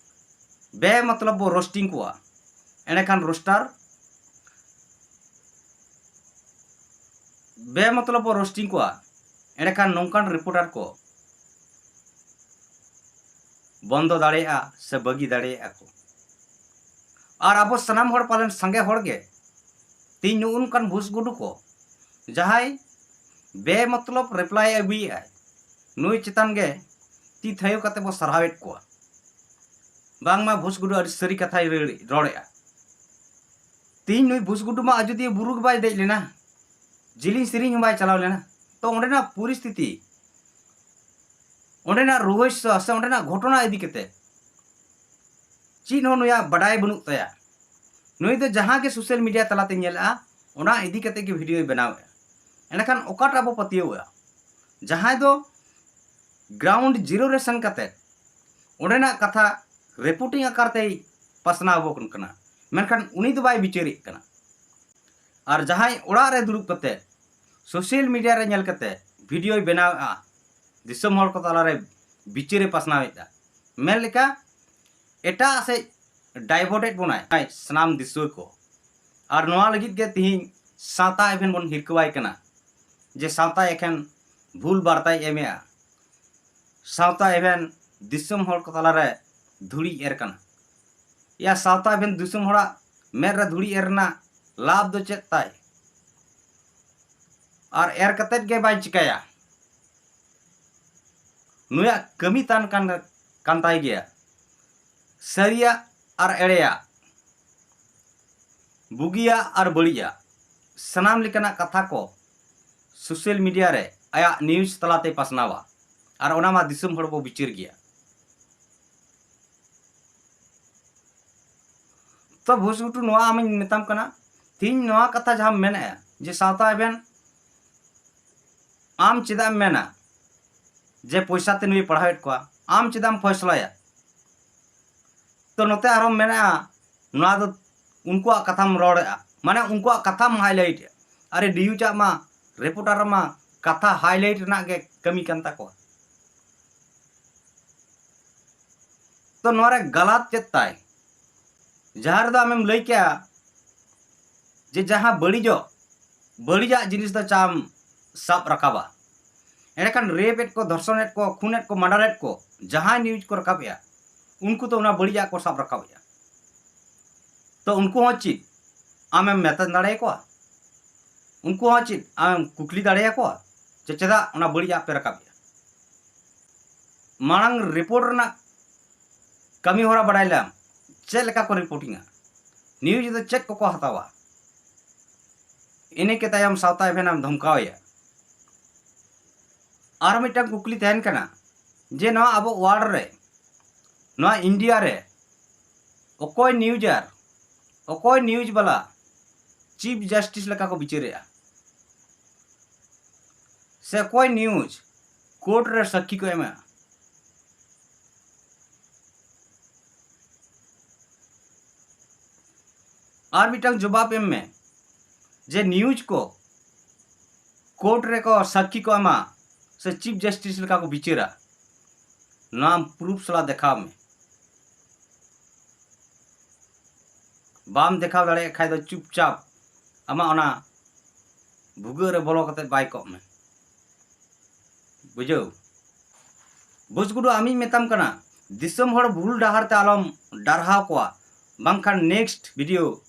ᱵᱮ ᱢᱚᱛᱞᱚᱵ ᱵᱚ ᱨᱳᱥᱴᱤᱝ ᱠᱚᱣᱟ, ᱮᱸᱰᱮᱠᱷᱟᱱ ᱨᱳᱥᱴᱟᱨ ᱵᱮ ᱢᱚᱛᱞᱚᱵ ᱵᱚ ᱨᱳᱥᱴᱤᱝ ᱠᱚᱣᱟ, ᱮᱸᱰᱮᱠᱷᱟᱱ ᱱᱚᱝᱠᱟᱱ ᱨᱤᱯᱳᱨᱴᱟᱨ ᱠᱚ ᱵᱚᱱᱫᱚ ᱫᱟᱲᱮᱭᱟᱜᱼᱟ ᱥᱮ ᱵᱟᱹᱜᱤ ᱫᱟᱲᱮᱭᱟᱜᱼᱟ ᱠᱚ᱾ ᱟᱨ ᱟᱵᱚ ᱥᱟᱱᱟᱢ ᱦᱚᱲ, ᱯᱟᱞᱮᱱ ᱥᱟᱸᱜᱮ ᱦᱚᱲ ᱜᱮ ᱛᱮᱦᱮᱧ ᱱᱩᱜᱼᱩ ᱱᱚᱝᱠᱟᱱ ᱵᱷᱩᱥ ᱜᱩᱰᱩ ᱠᱚ, ᱡᱟᱦᱟᱸᱭ ᱵᱮᱢᱚᱛᱞᱚᱵ ᱨᱤᱯᱞᱟᱭ ᱟᱹᱜᱩᱭᱮᱫᱼᱟᱭ, ᱱᱩᱭ ᱪᱮᱛᱟᱱ ᱜᱮ ᱛᱤ ᱛᱷᱟᱭᱚ ᱠᱟᱛᱮ ᱵᱚ ᱥᱟᱨᱦᱟᱣᱮᱫ ᱠᱚᱣᱟ᱾ ᱵᱟᱝᱢᱟ ᱵᱷᱩᱥ ᱜᱩᱰᱩ ᱟᱹᱰᱤ ᱥᱟᱹᱨᱤ ᱠᱟᱛᱷᱟᱭ ᱨᱟᱹᱲ-, ᱨᱚᱲᱮᱫᱼᱟ᱾ ᱛᱮᱦᱮᱧ ᱱᱩᱭ ᱵᱷᱩᱥ ᱜᱩᱰᱩ ᱢᱟ ᱟᱡᱚᱫᱤᱭᱟᱹ ᱵᱩᱨᱩ ᱜᱮ ᱵᱟᱭ ᱫᱮᱡ ᱞᱮᱱᱟ, ᱡᱤᱞᱤᱧ ᱥᱮᱨᱮᱧ ᱦᱚᱸ ᱵᱟᱭ ᱪᱟᱞᱟᱣ ᱞᱮᱱᱟ᱾ ᱛᱚ ᱚᱸᱰᱮᱱᱟᱜ ᱯᱚᱨᱤᱥᱛᱷᱤᱛᱤ, ᱚᱸᱰᱮᱱᱟᱜ ᱨᱚᱦᱚᱥᱭᱚ ᱥᱮ ᱚᱸᱰᱮᱱᱟᱜ ᱜᱷᱚᱴᱚᱱᱟ ᱤᱫᱤ ᱠᱟᱛᱮ ᱪᱮᱫ ᱦᱚᱸ ᱱᱩᱭᱟᱜ ᱵᱟᱰᱟᱭ ᱵᱟᱹᱱᱩᱜ ᱛᱟᱭᱟ᱾ ᱱᱩᱭ ᱫᱚ ᱡᱟᱦᱟᱸ ᱜᱮ ᱥᱳᱥᱟᱞ ᱢᱤᱰᱤᱭᱟ ᱛᱟᱞᱟᱛᱮ ᱧᱮᱞᱮᱜᱼᱟ, ᱚᱱᱟ ᱤᱫᱤ ᱠᱟᱛᱮ ᱜᱮ ᱵᱷᱤᱰᱤᱭᱳᱭ ᱵᱮᱱᱟᱣᱮᱜᱼᱟ᱾ ᱮᱸᱰᱮᱠᱷᱟᱱ ᱚᱠᱟᱴᱟᱜ ᱵᱚ ᱯᱟᱹᱛᱭᱟᱹᱣᱮᱜᱼᱟ? ᱡᱟᱦᱟᱸᱭ ᱫᱚ ᱜᱨᱟᱣᱩᱱᱰ ᱡᱤᱨᱳ ᱨᱮ ᱥᱮᱱ ᱠᱟᱛᱮ ᱚᱸᱰᱮᱱᱟᱜ ᱠᱟᱛᱷᱟ ᱨᱤᱯᱳᱨᱴᱤᱝ ᱟᱠᱟᱨ ᱛᱮᱭ ᱯᱟᱥᱱᱟᱣ ᱟᱵᱚᱱ ᱠᱟᱱᱟ, ᱢᱮᱱᱠᱷᱟᱱ ᱩᱱᱤ ᱫᱚ ᱵᱟᱭ ᱵᱤᱪᱟᱹᱨᱮᱫ ᱠᱟᱱᱟ᱾ ᱟᱨ ᱡᱟᱦᱟᱸᱭ ᱚᱲᱟᱜ ᱨᱮ ᱫᱩᱲᱩᱵ ᱠᱟᱛᱮ ᱥᱳᱥᱟᱞ ᱢᱤᱰᱤᱭᱟ ᱨᱮ ᱧᱮᱞ ᱠᱟᱛᱮ ᱵᱷᱤᱰᱤᱭᱳᱭ ᱵᱮᱱᱟᱣᱮᱫᱼᱟ, ᱫᱤᱥᱚᱢ ᱦᱚᱲ ᱠᱚ ᱛᱟᱞᱟᱨᱮ ᱵᱤᱪᱟᱹᱨᱮ ᱯᱟᱥᱱᱟᱣᱮᱫᱼᱟ, ᱢᱮᱱ ᱞᱮᱠᱟ ᱮᱴᱟᱜ ᱥᱮᱫ ᱰᱟᱭᱵᱷᱟᱨᱴᱮᱰ ᱵᱚᱱᱟᱭ ᱥᱟᱱᱟᱢ ᱫᱤᱥᱩᱣᱟᱹ ᱠᱚ᱾ ᱟᱨ ᱱᱚᱣᱟ ᱞᱟᱹᱜᱤᱫ ᱜᱮ ᱛᱤᱦᱤᱧ ᱥᱟᱶᱛᱟ ᱮᱵᱷᱮᱱ ᱵᱚᱱ ᱦᱤᱨᱠᱟᱹᱣᱟᱭ ᱠᱟᱱᱟ, ᱡᱮ ᱥᱟᱶᱛᱟ ᱮᱠᱷᱮᱱ ᱵᱷᱩᱞ ᱵᱟᱨᱛᱟᱭ ᱮᱢᱮᱜᱼᱟ᱾ ᱥᱟᱶᱛᱟ ᱮᱵᱷᱮᱱ ᱫᱤᱥᱚᱢ ᱦᱚᱲ ᱠᱚ ᱛᱟᱞᱟᱨᱮ ᱫᱷᱩᱲᱤ ᱮᱨ ᱠᱟᱱᱟ᱾ ᱭᱟ, ᱥᱟᱶᱛᱟ ᱮᱵᱷᱮᱱ ᱫᱤᱥᱚᱢ ᱦᱚᱲᱟᱜ ᱢᱮᱫ ᱨᱮ ᱫᱷᱩᱲᱤ ᱮᱨ ᱨᱮᱱᱟᱜ ᱞᱟᱵᱷ ᱫᱚ ᱪᱮᱫ ᱛᱟᱭ? ᱟᱨ ᱮᱨ ᱠᱟᱛᱮᱫ ᱜᱮ ᱵᱟᱭ ᱪᱤᱠᱟᱹᱭᱟ᱾ ᱱᱩᱭᱟᱜ ᱠᱟᱹᱢᱤ ᱛᱟᱱ ᱠᱟᱱ, ᱠᱟᱱ ᱛᱟᱭ ᱜᱮᱭᱟ᱾ ᱥᱟᱹᱨᱤᱭᱟᱜ ᱟᱨ ᱮᱲᱮᱭᱟᱜ, ᱵᱩᱜᱤᱭᱟᱜ ᱟᱨ ᱵᱟᱹᱲᱤᱡᱟᱜ, ᱥᱟᱱᱟᱢ ᱞᱮᱠᱟᱱᱟᱜ ᱠᱟᱛᱷᱟ ᱠᱚ ᱥᱳᱥᱟᱞ ᱢᱤᱰᱤᱭᱟ ᱨᱮ ᱟᱭᱟᱜ ᱱᱤᱭᱩᱡᱽ ᱛᱟᱞᱟᱛᱮᱭ ᱯᱟᱥᱱᱟᱣᱟ᱾ ᱟᱨ ᱚᱱᱟ ᱢᱟ ᱫᱤᱥᱚᱢ ᱦᱚᱲ ᱵᱚ ᱵᱤᱪᱟᱹᱨ ᱜᱮᱭᱟ᱾ ᱛᱚ ᱵᱷᱩᱥ ᱜᱩᱴᱩ, ᱱᱚᱣᱟ ᱟᱢᱤᱧ ᱢᱮᱛᱟᱢ ᱠᱟᱱᱟ, ᱛᱤᱦᱤᱧ ᱱᱚᱣᱟ ᱠᱟᱛᱷᱟ ᱡᱟᱦᱟᱸᱢ ᱢᱮᱱᱮᱫᱼᱟ ᱡᱮ ᱥᱟᱶᱛᱟ ᱮᱵᱷᱮᱱ, ᱟᱢ ᱪᱮᱫᱟᱜ ᱮᱢ ᱢᱮᱱᱟ ᱡᱮ ᱯᱚᱭᱥᱟ ᱛᱮ ᱱᱩᱭᱮ ᱯᱟᱲᱦᱟᱣᱮᱫ ᱠᱚᱣᱟ? ᱟᱢ ᱪᱮᱫᱟᱜ ᱮᱢ ᱯᱷᱚᱭᱥᱞᱟᱭᱟ? ᱛᱚ ᱱᱚᱛᱮ ᱟᱨᱦᱚᱸᱢ ᱢᱮᱱᱮᱫᱼᱟ, ᱱᱚᱣᱟ ᱫᱚ ᱩᱱᱠᱩᱣᱟᱜ ᱠᱟᱛᱷᱟᱢ ᱨᱚᱲᱮᱫᱼᱟ, ᱢᱟᱱᱮ ᱩᱱᱠᱩᱣᱟᱜ ᱠᱟᱛᱷᱟᱢ ᱦᱟᱭᱞᱟᱭᱤᱴ ᱮᱫᱼᱟ᱾ ᱟᱨᱮ ᱱᱤᱭᱩᱡᱟᱜ ᱢᱟ, ᱨᱤᱯᱳᱨᱴᱟᱨ ᱢᱟ ᱠᱟᱛᱷᱟ ᱦᱟᱭᱞᱟᱭᱤᱴ ᱨᱮᱱᱟᱜ ᱜᱮ ᱠᱟᱹᱢᱤ ᱠᱟᱱ ᱛᱟᱠᱚᱣᱟ᱾ ᱛᱚ ᱱᱚᱣᱟ ᱨᱮ ᱜᱟᱞᱟᱛ ᱪᱮᱫ ᱛᱟᱭ? ᱡᱟᱦᱟᱸ ᱨᱮᱫᱚ ᱟᱢᱮᱢ ᱞᱟᱹᱭ ᱠᱮᱜᱼᱟ ᱡᱮ ᱡᱟᱦᱟᱸ ᱵᱟᱹᱲᱤᱡᱚᱜ, ᱵᱟᱹᱲᱤᱡᱟᱜ ᱡᱤᱱᱤᱥ ᱫᱚ ᱪᱟᱢ ᱥᱟᱵ ᱨᱟᱠᱟᱵᱟ, ᱮᱸᱰᱮᱠᱷᱟᱱ ᱨᱮᱯ ᱮᱫ ᱠᱚ, ᱫᱷᱚᱨᱥᱚᱱ ᱮᱫ ᱠᱚ, ᱠᱷᱩᱱ ᱮᱫ ᱠᱚ, ᱢᱟᱰᱟᱨ ᱮᱫ ᱠᱚ, ᱡᱟᱦᱟᱸᱭ ᱱᱤᱭᱩᱡᱽ ᱠᱚ ᱨᱟᱠᱟᱵᱮᱜᱼᱟ, ᱩᱱᱠᱩ ᱫᱚ ᱚᱱᱟ ᱵᱟᱹᱲᱤᱡᱟᱜ ᱠᱚ ᱥᱟᱵ ᱨᱟᱠᱟᱵᱮᱜᱼᱟ᱾ ᱛᱚ ᱩᱱᱠᱩ ᱦᱚᱸ ᱪᱮᱫ ᱟᱢᱮᱢ ᱢᱮᱛᱟ ᱫᱟᱲᱮᱭᱟᱠᱚᱣᱟ? ᱩᱱᱠᱩ ᱦᱚᱸ ᱪᱮᱫ ᱟᱢᱮᱢ ᱠᱩᱠᱞᱤ ᱫᱟᱲᱮᱭᱟᱠᱚᱣᱟ ᱡᱮ ᱪᱮᱫᱟᱜ ᱚᱱᱟ ᱵᱟᱹᱲᱤᱡᱟᱜ ᱯᱮ ᱨᱟᱠᱟᱵᱮᱜᱼᱟ? ᱢᱟᱲᱟᱝ ᱨᱤᱯᱳᱨᱴ ᱨᱮᱱᱟᱜ ᱠᱟᱹᱢᱤ ᱦᱚᱨᱟ ᱵᱟᱲᱟᱭ ᱞᱮᱢ, ᱪᱮᱫ ᱞᱮᱠᱟ ᱠᱚ ᱨᱤᱯᱳᱨᱴᱤᱝᱟ, ᱱᱤᱭᱩᱡᱽ ᱫᱚ ᱪᱮᱫ ᱠᱚᱠᱚ ᱦᱟᱛᱟᱣᱟ, ᱤᱱᱟᱹ ᱠᱮ ᱛᱟᱭᱚᱢ ᱥᱟᱶᱛᱟ ᱮᱵᱷᱮᱱ ᱮᱢ ᱫᱷᱚᱢᱠᱟᱣᱮᱭᱟ᱾ ᱟᱨ ᱢᱤᱫᱴᱟᱝ ᱠᱩᱠᱞᱤ ᱛᱟᱦᱮᱱ ᱠᱟᱱᱟ ᱡᱮ ᱱᱚᱣᱟ ᱟᱵᱚ ᱣᱟᱨᱞᱰ ᱨᱮ, ᱱᱚᱣᱟ ᱤᱱᱰᱤᱭᱟ ᱨᱮ ᱚᱠᱚᱭ ᱱᱤᱭᱩᱡᱟᱨ, ᱚᱠᱚᱭ ᱱᱤᱭᱩᱡᱽ ᱵᱟᱞᱟ ᱪᱤᱯ ᱡᱟᱥᱴᱤᱥ ᱞᱮᱠᱟ ᱠᱚ ᱵᱤᱪᱟᱹᱨᱮᱜᱼᱟ? ᱥᱮ ᱚᱠᱚᱭ ᱱᱤᱭᱩᱡᱽ ᱠᱳᱨᱴ ᱨᱮ ᱥᱟᱹᱠᱷᱤ ᱠᱚ ᱮᱢᱟ? ᱟᱨ ᱢᱤᱫᱴᱟᱝ ᱡᱚᱵᱟᱵ ᱮᱢ ᱢᱮ ᱡᱮ ᱱᱤᱭᱩᱡᱽ ᱠᱚ ᱠᱳᱨᱴ ᱨᱮᱠᱚ ᱥᱟᱹᱠᱷᱤ ᱠᱚ ᱮᱢᱟ ᱥᱮ ᱪᱤᱯ ᱡᱟᱥᱴᱤᱥ ᱞᱮᱠᱟ ᱠᱚ ᱵᱤᱪᱟᱹᱨᱟ, ᱱᱚᱣᱟ ᱯᱨᱩᱯ ᱥᱟᱞᱟᱜ ᱫᱮᱠᱷᱟᱣ ᱢᱮ᱾ ᱵᱟᱢ ᱫᱮᱠᱷᱟᱣ ᱫᱟᱲᱮᱭᱟᱜ ᱠᱷᱟᱡ ᱫᱚ ᱪᱩᱯᱪᱟᱯ ᱟᱢᱟᱜ ᱚᱱᱟ ᱵᱷᱩᱜᱟᱹᱜ ᱨᱮ ᱵᱚᱞᱚ ᱠᱟᱛᱮ ᱵᱟᱭ ᱠᱚᱜ ᱢᱮ᱾ ᱵᱩᱡᱷᱟᱹᱣ? ᱵᱩᱡᱽ ᱜᱩᱰᱩ, ᱟᱢᱤᱧ ᱢᱮᱛᱟᱢ ᱠᱟᱱᱟ, ᱫᱤᱥᱚᱢ ᱦᱚᱲ ᱵᱷᱩᱞ ᱰᱟᱦᱟᱨ ᱛᱮ ᱟᱞᱚᱢ ᱰᱟᱨᱦᱟᱣ ᱠᱚᱣᱟ, ᱵᱟᱝᱠᱷᱟᱱ ᱱᱮᱠᱥᱴ ᱵᱷᱤᱰᱤᱭᱳ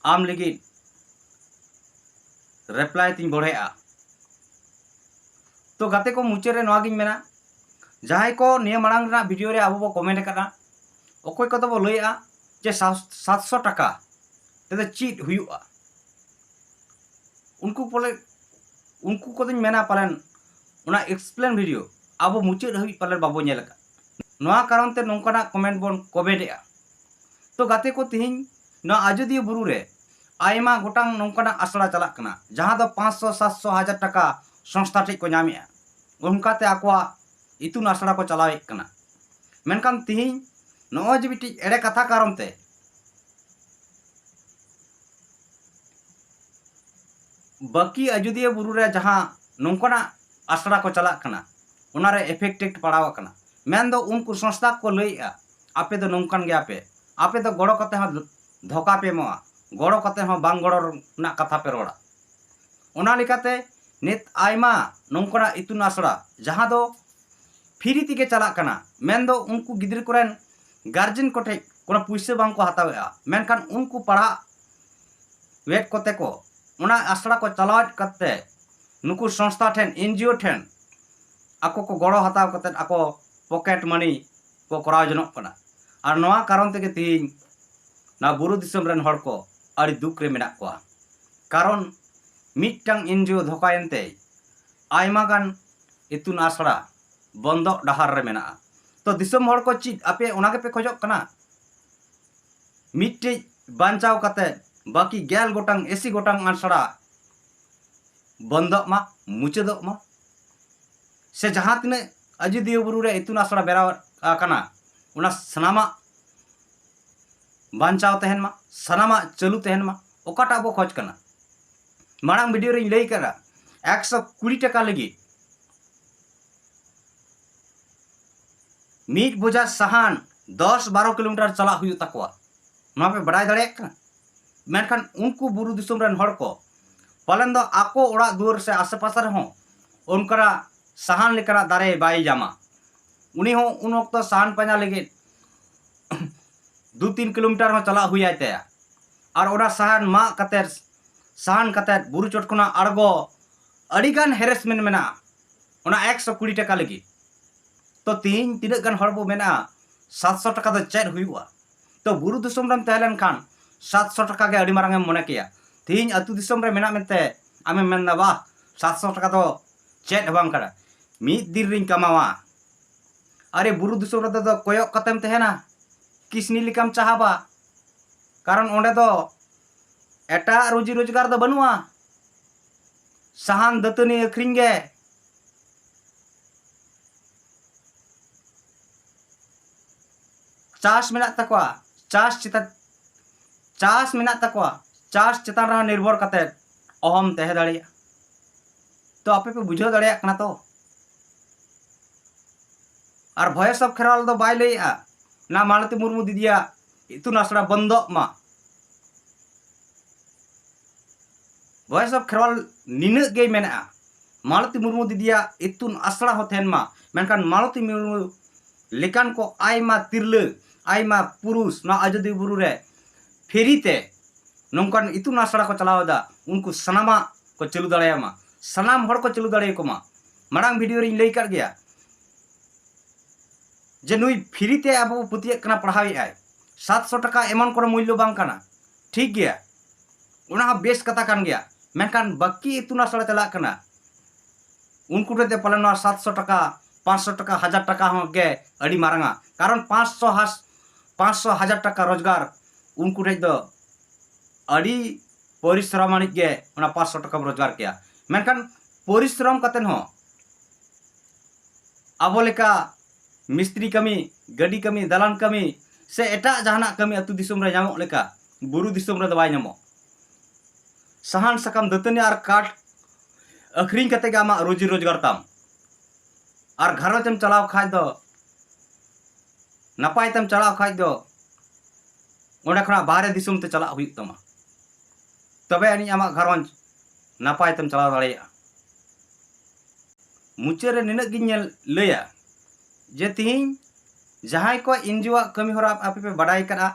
ᱟᱢ ᱞᱟᱹᱜᱤᱫ ᱨᱤᱯᱞᱟᱭ ᱛᱤᱧ ᱵᱚᱲᱦᱮᱜᱼᱟ᱾ ᱛᱚ ᱜᱟᱛᱮ ᱠᱚ, ᱢᱩᱪᱟᱹᱫ ᱨᱮ ᱱᱚᱣᱟ ᱜᱤᱧ ᱢᱮᱱᱟ, ᱡᱟᱦᱟᱸᱭ ᱠᱚ ᱱᱤᱭᱟᱹ ᱢᱟᱲᱟᱝ ᱨᱮᱱᱟᱜ ᱵᱷᱤᱰᱤᱭᱳ ᱨᱮ ᱟᱵᱚ ᱵᱚ ᱠᱚᱢᱮᱱᱴ ᱟᱠᱟᱫᱟ, ᱚᱠᱚᱭ ᱠᱚᱫᱚ ᱵᱚ ᱞᱟᱹᱭᱮᱜᱼᱟ ᱡᱮ ᱥᱟᱛ-, ᱥᱟᱛᱥᱚ ᱴᱟᱠᱟ ᱛᱮᱫᱚ ᱪᱮᱫ ᱦᱩᱭᱩᱜᱼᱟ, ᱩᱱᱠᱩ ᱯᱟᱞᱮ, ᱩᱱᱠᱩ ᱠᱚᱫᱚᱧ ᱢᱮᱱᱟ ᱯᱟᱞᱮᱱ ᱚᱱᱟ ᱮᱠᱥᱯᱞᱮᱱ ᱵᱷᱤᱰᱤᱭᱳ ᱟᱵᱚ ᱢᱩᱪᱟᱹᱫ ᱦᱟᱹᱵᱤᱡ ᱯᱟᱞᱮᱱ ᱵᱟᱵᱚ ᱧᱮᱞ ᱟᱠᱟᱫ᱾ ᱱᱚᱣᱟ ᱠᱟᱨᱚᱱ ᱛᱮ ᱱᱚᱝᱠᱟᱱᱟᱜ ᱠᱚᱢᱮᱱᱴ ᱵᱚᱱ ᱠᱚᱢᱮᱱᱴ ᱮᱜᱼᱟ᱾ ᱛᱚ ᱜᱟᱛᱮ ᱠᱚ, ᱛᱮᱦᱮᱧ ᱱᱚᱣᱟ ᱟᱡᱚᱫᱤᱭᱟᱹ ᱵᱩᱨᱩ ᱨᱮ ᱟᱭᱢᱟ ᱜᱚᱴᱟᱝ ᱱᱚᱝᱠᱟᱱᱟᱜ ᱟᱥᱲᱟ ᱪᱟᱞᱟᱜ ᱠᱟᱱᱟ, ᱡᱟᱦᱟᱸ ᱫᱚ ᱯᱟᱸᱪᱥᱚ, ᱥᱟᱛᱥᱚ, ᱦᱟᱡᱟᱨ ᱴᱟᱠᱟ ᱥᱚᱝᱥᱛᱷᱟ ᱴᱷᱮᱡ ᱠᱚ ᱧᱟᱢᱮᱜᱼᱟ᱾ ᱚᱱᱠᱟᱛᱮ ᱟᱠᱚᱣᱟᱜ ᱤᱛᱩᱱ ᱟᱥᱲᱟ ᱠᱚ ᱪᱟᱞᱟᱣᱮᱫ ᱠᱟᱱᱟ᱾ ᱢᱮᱱᱠᱷᱟᱱ ᱛᱮᱦᱮᱧ ᱱᱚᱜᱼᱚᱭ ᱡᱮ ᱢᱤᱫᱴᱤᱡ ᱮᱲᱮ ᱠᱟᱛᱷᱟ ᱠᱟᱨᱚᱱ ᱛᱮ ᱵᱟᱹᱠᱤ ᱟᱡᱚᱫᱤᱭᱟᱹ ᱵᱩᱨᱩ ᱨᱮ ᱡᱟᱦᱟᱸ ᱱᱚᱝᱠᱟᱱᱟᱜ ᱟᱥᱲᱟ ᱠᱚ ᱪᱟᱞᱟᱜ ᱠᱟᱱᱟ, ᱚᱱᱟᱨᱮ ᱮᱯᱷᱮᱠᱴᱮᱰ ᱯᱟᱲᱟᱣ ᱟᱠᱟᱱᱟ᱾ ᱢᱮᱱᱫᱚ ᱩᱱᱠᱩ ᱥᱚᱝᱥᱛᱷᱟ ᱠᱚ ᱞᱟᱹᱭᱮᱜᱼᱟ, ᱟᱯᱮ ᱫᱚ ᱱᱚᱝᱠᱟᱱ ᱜᱮᱭᱟ ᱯᱮ, ᱟᱯᱮ ᱫᱚ ᱜᱚᱲᱚ ᱠᱟᱛᱮ ᱦᱚᱸ ᱫᱷᱳᱠᱟ ᱯᱮ ᱮᱢᱚᱜᱼᱟ, ᱜᱚᱲᱚ ᱠᱟᱛᱮ ᱦᱚᱸ ᱵᱟᱝ ᱜᱚᱲᱚ ᱨᱮᱱᱟᱜ ᱠᱟᱛᱷᱟ ᱯᱮ ᱨᱚᱲᱟ᱾ ᱚᱱᱟ ᱞᱮᱠᱟᱛᱮ ᱱᱤᱛ ᱟᱭᱢᱟ ᱱᱚᱝᱠᱟᱱᱟᱜ ᱤᱛᱩᱱ ᱟᱥᱲᱟ ᱡᱟᱦᱟᱸ ᱫᱚ ᱯᱷᱨᱤ ᱛᱮᱜᱮ ᱪᱟᱞᱟᱜ ᱠᱟᱱᱟ, ᱢᱮᱱᱫᱚ ᱩᱱᱠᱩ ᱜᱤᱫᱽᱨᱟᱹ ᱠᱚᱨᱮᱱ ᱜᱟᱨᱡᱮᱱ ᱠᱚᱴᱷᱮᱡ ᱠᱳᱱᱳ ᱯᱩᱭᱥᱟᱹ ᱵᱟᱝ ᱠᱚ ᱦᱟᱛᱟᱣᱮᱫᱼᱟ, ᱢᱮᱱᱠᱷᱟᱱ ᱩᱱᱠᱩ ᱯᱟᱲᱦᱟᱜ ᱣᱮᱫ ᱠᱚᱛᱮ ᱠᱚ ᱚᱱᱟ ᱟᱥᱲᱟ ᱠᱚ ᱪᱟᱞᱟᱣᱮᱫ ᱠᱟᱛᱮ ᱱᱩᱠᱩ ᱥᱚᱝᱥᱛᱷᱟ ᱴᱷᱮᱱ, ᱮᱱᱡᱤᱳ ᱴᱷᱮᱱ ᱟᱠᱚ ᱠᱚ ᱜᱚᱲᱚ ᱦᱟᱛᱟᱣ ᱠᱟᱛᱮ ᱟᱠᱚ ᱯᱚᱠᱮᱴ ᱢᱟᱹᱱᱤ ᱠᱚ ᱠᱚᱨᱟᱣ ᱡᱚᱱᱚᱜ ᱠᱟᱱᱟ᱾ ᱟᱨ ᱱᱚᱣᱟ ᱠᱟᱨᱚᱱ ᱛᱮᱜᱮ ᱛᱮᱦᱮᱧ ᱱᱚᱣᱟ ᱵᱩᱨᱩ ᱫᱤᱥᱚᱢ ᱨᱮᱱ ᱦᱚᱲ ᱠᱚ ᱟᱹᱰᱤ ᱫᱩᱠ ᱨᱮ ᱢᱮᱱᱟᱜ ᱠᱚᱣᱟ᱾ ᱠᱟᱨᱚᱱ ᱢᱤᱫᱴᱟᱝ ᱮᱱᱡᱤᱳ ᱫᱷᱳᱠᱟᱭᱮᱱ ᱛᱮ ᱟᱭᱢᱟ ᱜᱟᱱ ᱤᱛᱩᱱ ᱟᱥᱲᱟ ᱵᱚᱱᱫᱚᱜ ᱰᱟᱦᱟᱨ ᱨᱮ ᱢᱮᱱᱟᱜᱼᱟ᱾ ᱛᱚ ᱫᱤᱥᱚᱢ ᱦᱚᱲ ᱠᱚ ᱪᱮᱫ ᱟᱯᱮ ᱚᱱᱟ ᱜᱮᱯᱮ ᱠᱷᱚᱡᱚᱜ ᱠᱟᱱᱟ? ᱢᱤᱫᱴᱮᱡ ᱵᱟᱧᱪᱟᱣ ᱠᱟᱛᱮ ᱵᱟᱹᱠᱤ ᱜᱮᱞ ᱜᱚᱴᱟᱝ, ᱟᱹᱥᱤ ᱜᱚᱴᱟᱝ ᱟᱥᱲᱟ ᱵᱚᱱᱫᱚᱜ ᱢᱟ, ᱢᱩᱪᱟᱹᱫᱚᱜ ᱢᱟ, ᱥᱮ ᱡᱟᱦᱟᱸ ᱛᱤᱱᱟᱹᱜ ᱟᱡᱳᱫᱤᱭᱟᱹ ᱵᱩᱨᱩ ᱨᱮ ᱤᱛᱩᱱ ᱟᱥᱲᱟ ᱵᱮᱱᱟᱣ ᱟᱠᱟᱱᱟ, ᱚᱱᱟ ᱥᱟᱱᱟᱢᱟᱜ ᱵᱟᱧᱪᱟᱣ ᱛᱟᱦᱮᱱ ᱢᱟ, ᱥᱟᱱᱟᱢᱟᱜ ᱪᱟᱹᱞᱩ ᱛᱟᱦᱮᱱ ᱢᱟ, ᱚᱠᱟᱴᱟᱜ ᱵᱚ ᱠᱷᱚᱡᱽ ᱠᱟᱱᱟ? ᱢᱟᱲᱟᱝ ᱵᱷᱤᱰᱤᱭᱳ ᱨᱮᱧ ᱞᱟᱹᱭ ᱠᱟᱫᱟ, ᱮᱠᱥᱚ ᱠᱩᱲᱤ ᱴᱟᱠᱟ ᱞᱟᱹᱜᱤᱫ ᱢᱤᱫ ᱵᱚᱡᱷᱟ ᱥᱟᱦᱟᱱ ᱫᱚᱥ ᱵᱟᱨᱚ ᱠᱤᱞᱳᱢᱤᱴᱟᱨ ᱪᱟᱞᱟᱜ ᱦᱩᱭᱩᱜ ᱛᱟᱠᱚᱣᱟ᱾ ᱱᱚᱣᱟ ᱯᱮ ᱵᱟᱲᱟᱭ ᱫᱟᱲᱮᱭᱟᱜ ᱠᱟᱱᱟ? ᱢᱮᱱᱠᱷᱟᱱ ᱩᱱᱠᱩ ᱵᱩᱨᱩ ᱫᱤᱥᱚᱢ ᱨᱮᱱ ᱦᱚᱲ ᱠᱚ ᱯᱟᱞᱮᱱ ᱫᱚ ᱟᱠᱚ ᱚᱲᱟᱜ ᱫᱩᱣᱟᱹᱨ ᱥᱮ ᱟᱥᱮ ᱯᱟᱥᱮ ᱨᱮᱦᱚᱸ ᱚᱱᱠᱟᱱᱟᱜ ᱥᱟᱦᱟᱱ ᱞᱮᱠᱟᱱᱟᱜ ᱫᱟᱨᱮ ᱵᱟᱭ ᱧᱟᱢᱟ᱾ ᱩᱱᱤ ᱦᱚᱸ ᱩᱱ ᱚᱠᱛᱚ ᱥᱟᱦᱟᱱ ᱯᱟᱸᱡᱟ ᱞᱟᱹᱜᱤᱫ ᱫᱩ ᱛᱤᱱ ᱠᱤᱞᱳᱢᱤᱴᱟᱨ ᱦᱚᱸ ᱪᱟᱞᱟᱜ ᱦᱩᱭ ᱟᱭ ᱛᱟᱭᱟ᱾ ᱟᱨ ᱚᱱᱟ ᱥᱟᱦᱟᱱ ᱢᱟᱜ ᱠᱟᱛᱮᱫ, ᱥᱟᱦᱟᱱ ᱠᱟᱛᱮᱫ ᱵᱩᱨᱩ ᱪᱚᱴ ᱠᱷᱚᱱᱟᱜ ᱟᱬᱜᱚ ᱟᱹᱰᱤᱜᱟᱱ ᱦᱮᱨᱮᱥᱢᱮᱱᱴ ᱢᱮᱱᱟᱜᱼᱟ ᱚᱱᱟ ᱮᱠᱥᱚ ᱠᱩᱲᱤ ᱴᱟᱠᱟ ᱞᱟᱹᱜᱤᱫ᱾ ᱛᱚ ᱛᱤᱦᱤᱧ ᱛᱤᱱᱟᱹᱜ ᱜᱟᱱ ᱦᱚᱲ ᱵᱚ ᱢᱮᱱᱟᱜᱼᱟ, ᱥᱟᱛᱥᱚ ᱴᱟᱠᱟ ᱫᱚ ᱪᱮᱫ ᱦᱩᱭᱩᱜᱼᱟ? ᱛᱚ ᱵᱩᱨᱩ ᱫᱤᱥᱚᱢ ᱨᱮᱢ ᱛᱟᱦᱮᱸ ᱞᱮᱱᱠᱷᱟᱱ ᱥᱟᱛᱥᱚ ᱴᱟᱠᱟ ᱜᱮ ᱟᱹᱰᱤ ᱢᱟᱨᱟᱝ ᱮᱢ ᱢᱚᱱᱮ ᱠᱮᱭᱟ᱾ ᱛᱤᱦᱤᱧ ᱟᱹᱛᱩ ᱫᱤᱥᱚᱢ ᱨᱮ ᱢᱮᱱᱟᱜ ᱢᱮᱱᱛᱮ ᱟᱢᱮᱢ ᱢᱮᱱᱫᱟ, "ᱵᱟᱦ, ᱥᱟᱛᱥᱚ ᱴᱟᱠᱟ ᱫᱚ ᱪᱮᱫ ᱦᱚᱸ ᱵᱟᱝ ᱠᱟᱱᱟ, ᱢᱤᱫ ᱫᱤᱱ ᱨᱤᱧ ᱠᱟᱢᱟᱣᱟ᱾" ᱟᱨᱮ ᱵᱩᱨᱩ ᱫᱤᱥᱚᱢ ᱨᱮᱫᱚ ᱫᱚ ᱠᱚᱭᱚᱜ ᱠᱟᱛᱮᱢ ᱛᱟᱦᱮᱱᱟ, ᱠᱤᱥᱱᱤ ᱞᱮᱠᱟᱢ ᱪᱟᱦᱟᱵᱟ, ᱠᱟᱨᱚᱱ ᱚᱸᱰᱮ ᱫᱚ ᱮᱴᱟᱜ ᱨᱩᱡᱤ ᱨᱳᱡᱽᱜᱟᱨ ᱫᱚ ᱵᱟᱹᱱᱩᱜᱼᱟ᱾ ᱥᱟᱦᱟᱱ ᱫᱟᱹᱛᱟᱹᱱᱤ ᱟᱹᱠᱷᱨᱤᱧ ᱜᱮ᱾ ᱪᱟᱥ ᱢᱮᱱᱟᱜ ᱛᱟᱠᱚᱣᱟ, ᱪᱟᱥ ᱪᱮᱛᱟᱱ, ᱪᱟᱥ ᱢᱮᱱᱟᱜ ᱛᱟᱠᱚᱣᱟ, ᱪᱟᱥ ᱪᱮᱛᱟᱱ ᱨᱮᱦᱚᱸ ᱱᱤᱨᱵᱷᱚᱨ ᱠᱟᱛᱮ ᱚᱦᱚᱢ ᱛᱟᱦᱮᱸ ᱫᱟᱲᱮᱭᱟᱜᱼᱟ᱾ ᱛᱚ ᱟᱯᱮ ᱯᱮ ᱵᱩᱡᱷᱟᱹᱣ ᱫᱟᱲᱮᱭᱟᱜ ᱠᱟᱱᱟ ᱛᱚ? ᱟᱨ ᱵᱷᱚᱭᱮᱥ ᱚᱯᱷ ᱠᱷᱮᱨᱣᱟᱞ ᱫᱚ ᱵᱟᱭ ᱞᱟᱹᱭᱮᱜᱼᱟ ᱱᱟ ᱢᱟᱞᱚᱛᱤ ᱢᱩᱨᱢᱩ ᱫᱤᱫᱤᱭᱟᱜ ᱤᱛᱩᱱ ᱟᱥᱲᱟ ᱵᱚᱱᱫᱚᱜ ᱢᱟ᱾ Voice of Kherwal ᱱᱤᱱᱟᱹᱜ ᱜᱮᱭ ᱢᱮᱱᱟᱜᱼᱟ, ᱢᱟᱞᱚᱛᱤ ᱢᱩᱨᱢᱩ ᱫᱤᱫᱤᱭᱟᱜ ᱤᱛᱩᱱ ᱟᱥᱲᱟ ᱦᱚᱸ ᱛᱟᱦᱮᱱ ᱢᱟ, ᱢᱮᱱᱠᱷᱟᱱ ᱢᱟᱞᱚᱛᱤ ᱢᱩᱨᱢᱩ ᱞᱮᱠᱟᱱ ᱠᱚ ᱟᱭᱢᱟ ᱛᱤᱨᱞᱟᱹ, ᱟᱭᱢᱟ ᱯᱩᱨᱩᱥ ᱱᱚᱣᱟ ᱟᱡᱚᱫᱤᱭᱟᱹ ᱵᱩᱨᱩ ᱨᱮ free ᱛᱮ ᱱᱚᱝᱠᱟᱱ ᱤᱛᱩᱱ ᱟᱥᱲᱟ ᱠᱚ ᱪᱟᱞᱟᱣ ᱮᱫᱟ, ᱩᱱᱠᱩ ᱥᱟᱱᱟᱢᱟᱜ ᱠᱚ ᱪᱟᱹᱞᱩ ᱫᱟᱲᱮᱭᱟᱜ ᱢᱟ, ᱥᱟᱱᱟᱢ ᱦᱚᱲ ᱠᱚ ᱪᱟᱹᱞᱩ ᱫᱟᱲᱮᱭᱟᱠᱚ ᱢᱟ᱾ ᱢᱟᱲᱟᱝ video ᱨᱮᱧ ᱞᱟᱹᱭ ᱟᱠᱟᱫ ᱜᱮᱭᱟ ᱡᱮ ᱱᱩᱭ free ᱛᱮ ᱟᱵᱚ ᱯᱟᱹᱛᱭᱟᱹᱜ ᱠᱟᱱᱟ, ᱯᱟᱲᱦᱟᱣᱮᱫ ᱟᱭ, ᱥᱟᱛᱥᱚ ᱴᱟᱠᱟ ᱮᱢᱚᱱ ᱠᱳᱱᱳ ᱢᱩᱞᱞᱚ ᱵᱟᱝ ᱠᱟᱱᱟ, ᱴᱷᱤᱠ ᱜᱮᱭᱟ, ᱚᱱᱟ ᱦᱚᱸ ᱵᱮᱥ ᱠᱟᱛᱷᱟ ᱠᱟᱱ ᱜᱮᱭᱟ, ᱢᱮᱱᱠᱷᱟᱱ ᱵᱟᱹᱠᱤ ᱤᱛᱩᱱ ᱟᱥᱲᱟ ᱪᱟᱞᱟᱜ ᱠᱟᱱᱟ, ᱩᱱᱠᱩ ᱴᱷᱮᱱ ᱫᱚ ᱯᱟᱞᱮ ᱱᱚᱣᱟ ᱥᱟᱛᱥᱚ ᱴᱟᱠᱟ, ᱯᱟᱸᱪᱥᱚ ᱴᱟᱠᱟ, ᱦᱟᱡᱟᱨ ᱴᱟᱠᱟ ᱦᱚᱸ ᱜᱮ ᱟᱹᱰᱤ ᱢᱟᱨᱟᱝᱟ᱾ ᱠᱟᱨᱚᱱ ᱯᱟᱸᱪᱥᱚ ᱦᱟᱥ-, ᱯᱟᱸᱪᱥᱚ ᱦᱟᱡᱟᱨ ᱴᱟᱠᱟ ᱨᱳᱡᱽᱜᱟᱨ ᱩᱱᱠᱩ ᱴᱷᱮᱱ ᱫᱚ ᱟᱹᱰᱤ ᱯᱚᱨᱤᱥᱨᱚᱢ ᱟᱹᱱᱤᱡ ᱜᱮ ᱚᱱᱟ ᱯᱟᱸᱪᱥᱚ ᱴᱟᱠᱟᱢ ᱨᱳᱡᱽᱜᱟᱨ ᱠᱮᱭᱟ᱾ ᱢᱮᱱᱠᱷᱟᱱ ᱯᱚᱨᱤᱥᱨᱚᱢ ᱠᱟᱛᱮ ᱦᱚᱸ ᱟᱵᱚ ᱞᱮᱠᱟ ᱢᱤᱥᱛᱨᱤ ᱠᱟᱹᱢᱤ, ᱜᱟᱹᱰᱤ ᱠᱟᱹᱢᱤ, ᱫᱟᱞᱟᱱ ᱠᱟᱹᱢᱤ ᱥᱮ ᱮᱴᱟᱜ ᱡᱟᱦᱟᱱᱟᱜ ᱠᱟᱹᱢᱤ ᱟᱹᱛᱩ ᱫᱤᱥᱚᱢ ᱨᱮ ᱧᱟᱢᱚᱜ ᱞᱮᱠᱟ ᱵᱩᱨᱩ ᱫᱤᱥᱚᱢ ᱨᱮᱫᱚ ᱵᱟᱭ ᱧᱟᱢᱚᱜ᱾ ᱥᱟᱦᱟᱱ ᱥᱟᱠᱟᱢ ᱫᱟᱹᱛᱟᱹᱱᱤ ᱟᱨ ᱠᱟᱴ ᱟᱹᱠᱷᱨᱤᱧ ᱠᱟᱛᱮ ᱜᱮ ᱟᱢᱟᱜ ᱨᱩᱡᱤ ᱨᱳᱡᱽᱜᱟᱨ ᱛᱟᱢ᱾ ᱟᱨ ᱜᱷᱟᱨᱚᱸᱡᱽ ᱮᱢ ᱪᱟᱞᱟᱣ ᱠᱷᱟᱡ ᱫᱚ, ᱱᱟᱯᱟᱭ ᱛᱮᱢ ᱪᱟᱞᱟᱣ ᱠᱷᱟᱡ ᱫᱚ, ᱚᱸᱰᱮ ᱠᱷᱚᱱᱟᱜ ᱵᱟᱦᱨᱮ ᱫᱤᱥᱚᱢ ᱛᱮ ᱪᱟᱞᱟᱜ ᱦᱩᱭᱩᱜ ᱛᱟᱢᱟ, ᱛᱚᱵᱮ ᱟᱹᱱᱤᱡ ᱟᱢᱟᱜ ᱜᱷᱟᱨᱚᱸᱡᱽ ᱱᱟᱯᱟᱭ ᱛᱮᱢ ᱪᱟᱞᱟᱣ ᱫᱟᱲᱮᱭᱟᱜᱼᱟ᱾ ᱢᱩᱪᱟᱹᱫ ᱨᱮ ᱱᱤᱱᱟᱹᱜ ᱜᱤᱧ ᱧᱮᱞ, ᱞᱟᱹᱭᱟ ᱡᱮ ᱛᱤᱦᱤᱧ ᱡᱟᱦᱟᱸᱭ ᱠᱚ NGO ᱟᱜ ᱠᱟᱹᱢᱤ ᱦᱚᱨᱟ ᱟᱯᱮ ᱯᱮ ᱵᱟᱰᱟᱭ ᱠᱟᱫᱼᱟ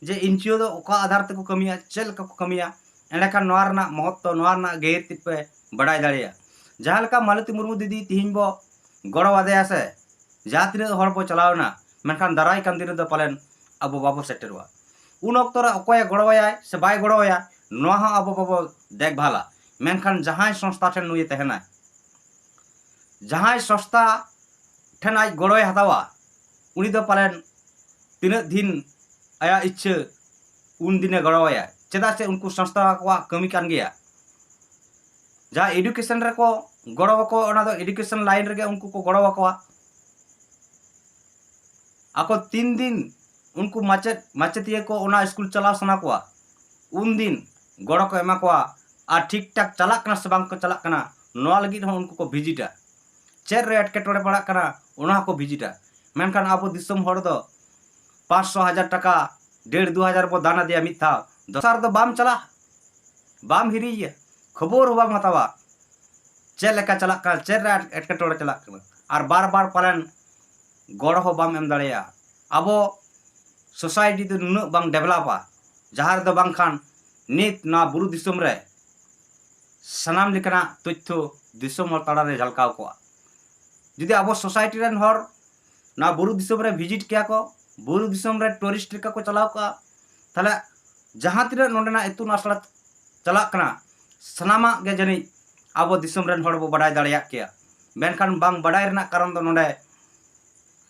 ᱡᱮ NGO ᱫᱚ ᱚᱠᱟ ᱟᱫᱷᱟᱨ ᱛᱮᱠᱚ ᱠᱟᱹᱢᱤᱭᱟ, ᱪᱮᱫ ᱞᱮᱠᱟ ᱠᱚ ᱠᱟᱹᱢᱤᱭᱟ, ᱮᱸᱰᱮᱠᱷᱟᱱ ᱱᱚᱣᱟ ᱨᱮᱱᱟᱜ ᱢᱚᱦᱚᱛᱛᱚ, ᱱᱚᱣᱟ ᱨᱮᱱᱟᱜ ᱜᱟᱹᱦᱤᱨ ᱛᱮᱫ ᱯᱮ ᱵᱟᱰᱟᱭ ᱫᱟᱲᱮᱭᱟᱜᱼᱟ᱾ ᱡᱟᱦᱟᱸ ᱞᱮᱠᱟ ᱢᱟᱞᱚᱛᱤ ᱢᱩᱨᱢᱩ ᱫᱤᱫᱤ ᱛᱤᱦᱤᱧ ᱵᱚ ᱜᱚᱲᱚ ᱟᱫᱮᱭᱟ ᱥᱮ, ᱡᱟᱦᱟᱸ ᱛᱤᱱᱟᱹᱜ ᱦᱚᱲ ᱵᱚ ᱪᱟᱞᱟᱣ ᱮᱱᱟ, ᱢᱮᱱᱠᱷᱟᱱ ᱫᱟᱨᱟᱭ ᱠᱟᱱ ᱫᱤᱱ ᱨᱮᱫᱚ ᱯᱟᱞᱮᱱ ᱟᱵᱚ ᱵᱟᱵᱚ ᱥᱮᱴᱮᱨᱚᱜᱼᱟ᱾ ᱩᱱ ᱚᱠᱛᱚ ᱨᱮ ᱚᱠᱚᱭᱮ ᱜᱚᱲᱚᱣᱟᱭᱟᱭ ᱥᱮ ᱵᱟᱭ ᱜᱚᱲᱚᱣᱟᱭᱟ, ᱱᱚᱣᱟ ᱦᱚᱸ ᱟᱵᱚ ᱵᱟᱵᱚ ᱫᱮᱠᱷᱵᱷᱟᱞᱟ᱾ ᱢᱮᱱᱠᱷᱟᱱ ᱡᱟᱦᱟᱸᱭ ᱥᱚᱝᱥᱛᱷᱟ ᱴᱷᱮᱱ ᱱᱩᱭᱮ ᱛᱟᱦᱮᱱᱟᱭ, ᱡᱟᱦᱟᱸᱭ ᱥᱚᱝᱥᱛᱷᱟ ᱴᱷᱮᱱ ᱟᱡ ᱜᱚᱲᱚᱭ ᱦᱟᱛᱟᱣᱟ, ᱩᱱᱤ ᱫᱚ ᱯᱟᱞᱮᱱ ᱛᱤᱱᱟᱹᱜ ᱫᱤᱱ ᱟᱭᱟᱜ ᱤᱪᱪᱷᱟᱹ, ᱩᱱ ᱫᱤᱱᱮ ᱜᱚᱲᱚᱣᱟᱭᱟ᱾ ᱪᱮᱫᱟᱜ ᱥᱮ ᱩᱱᱠᱩ ᱥᱚᱝᱥᱛᱷᱟ ᱠᱚᱣᱟᱜ ᱠᱟᱹᱢᱤ ᱠᱟᱱ ᱜᱮᱭᱟ᱾ ᱡᱟᱦᱟᱸ education ᱨᱮᱠᱚ ᱜᱚᱲᱚ ᱟᱠᱚᱣᱟ, ᱚᱱᱟ ᱫᱚ education line ᱨᱮᱜᱮ ᱩᱱᱠᱩ ᱠᱚ ᱜᱚᱲᱚ ᱟᱠᱚᱣᱟ᱾ ᱟᱠᱚ ᱛᱤᱱ ᱫᱤᱱ ᱩᱱᱠᱩ ᱢᱟᱪᱮᱫ ᱢᱟᱪᱮᱛᱤᱭᱟᱹ ᱠᱚ ᱚᱱᱟ ᱥᱠᱩᱞ ᱪᱟᱞᱟᱣ ᱥᱟᱱᱟ ᱠᱚᱣᱟ, ᱩᱱ ᱫᱤᱱ ᱜᱚᱲᱚ ᱠᱚ ᱮᱢᱟ ᱠᱚᱣᱟ᱾ ᱟᱨ ᱴᱷᱤᱠ ᱴᱷᱟᱠ ᱪᱟᱞᱟᱜ ᱠᱟᱱᱟ ᱥᱮ ᱵᱟᱝ ᱠᱚ ᱪᱟᱞᱟᱜ ᱠᱟᱱᱟ, ᱱᱚᱣᱟ ᱞᱟᱹᱜᱤᱫ ᱦᱚᱸ ᱩᱱᱠᱩ ᱠᱚ ᱵᱷᱤᱡᱤᱴᱟ᱾ ᱪᱮᱫ ᱨᱮ ᱮᱴᱠᱮᱴᱚᱬᱮ ᱯᱟᱲᱟᱜ ᱠᱟᱱᱟ, ᱚᱱᱟ ᱦᱚᱸᱠᱚ ᱵᱷᱤᱡᱤᱴᱟ᱾ ᱢᱮᱱᱠᱷᱟᱱ ᱟᱵᱚ ᱫᱤᱥᱚᱢ ᱦᱚᱲ ᱫᱚ ᱯᱟᱸᱪᱥᱚ, ᱦᱟᱡᱟᱨ ᱴᱟᱠᱟ, ᱰᱮᱲ ᱫᱩ ᱦᱟᱡᱟᱨ ᱵᱚ ᱫᱟᱱ ᱟᱫᱮᱭᱟ ᱢᱤᱫ ᱫᱷᱟᱣ, ᱫᱚᱥᱟᱨ ᱫᱚ ᱵᱟᱢ ᱪᱟᱞᱟᱜ, ᱵᱟᱢ ᱦᱤᱨᱤᱭᱮᱭᱟ, ᱠᱷᱚᱵᱚᱨ ᱦᱚᱸ ᱵᱟᱢ ᱦᱟᱛᱟᱣᱟ᱾ ᱪᱮᱫ ᱞᱮᱠᱟ ᱪᱟᱞᱟᱜ ᱠᱟᱱᱟ, ᱪᱮᱫ ᱨᱮ ᱮᱴᱠᱮᱴᱚᱬᱮ ᱪᱟᱞᱟᱜ ᱠᱟᱱᱟ, ᱟᱨ ᱵᱟᱨ ᱵᱟᱨ ᱯᱟᱞᱮᱱ ᱜᱚᱲᱚ ᱦᱚᱸ ᱵᱟᱢ ᱮᱢ ᱫᱟᱲᱮᱭᱟᱜᱼᱟ᱾ ᱟᱵᱚ ᱥᱳᱥᱟᱭᱴᱤ ᱫᱚ ᱱᱩᱱᱟᱹᱜ ᱵᱟᱝ ᱰᱮᱵᱷᱞᱚᱯᱟ, ᱡᱟᱦᱟᱸ ᱨᱮᱫᱚ ᱵᱟᱝᱠᱷᱟᱱ ᱱᱤᱛ ᱱᱚᱣᱟ ᱵᱩᱨᱩ ᱫᱤᱥᱚᱢ ᱨᱮ ᱥᱟᱱᱟᱢ ᱞᱮᱠᱟᱱᱟᱜ ᱛᱚᱛᱛᱷᱚ ᱫᱤᱥᱚᱢ ᱦᱚᱲ ᱛᱟᱞᱟᱨᱮ ᱡᱷᱟᱞᱠᱟᱣ ᱠᱚᱜᱼᱟ᱾ ᱡᱩᱫᱤ ᱟᱵᱚ ᱥᱳᱥᱟᱭᱴᱤ ᱨᱮᱱ ᱦᱚᱲ ᱱᱚᱣᱟ ᱵᱩᱨᱩ ᱫᱤᱥᱚᱢ ᱨᱮ ᱵᱷᱤᱡᱤᱴ ᱠᱮᱭᱟ ᱠᱚ, ᱵᱩᱨᱩ ᱫᱤᱥᱚᱢ ᱨᱮ ᱴᱩᱨᱤᱥᱴ ᱞᱮᱠᱟ ᱠᱚ ᱪᱟᱞᱟᱣ ᱠᱚᱜᱼᱟ, ᱛᱟᱦᱞᱮ ᱡᱟᱦᱟᱸ ᱛᱤᱱᱟᱹᱜ ᱱᱚᱰᱮᱱᱟᱜ ᱤᱛᱩᱱ ᱟᱥᱲᱟ ᱪᱟᱞᱟᱜ ᱠᱟᱱᱟ, ᱥᱟᱱᱟᱢᱟᱜ ᱜᱮ ᱡᱟᱹᱱᱤᱡ ᱟᱵᱚ ᱫᱤᱥᱚᱢ ᱨᱮᱱ ᱦᱚᱲ ᱵᱚ ᱵᱟᱰᱟᱭ ᱫᱟᱲᱮᱭᱟᱜ ᱠᱮᱭᱟ᱾ ᱢᱮᱱᱠᱷᱟᱱ ᱵᱟᱝ ᱵᱟᱰᱟᱭ ᱨᱮᱱᱟᱜ ᱠᱟᱨᱚᱱ ᱫᱚ ᱱᱚᱰᱮ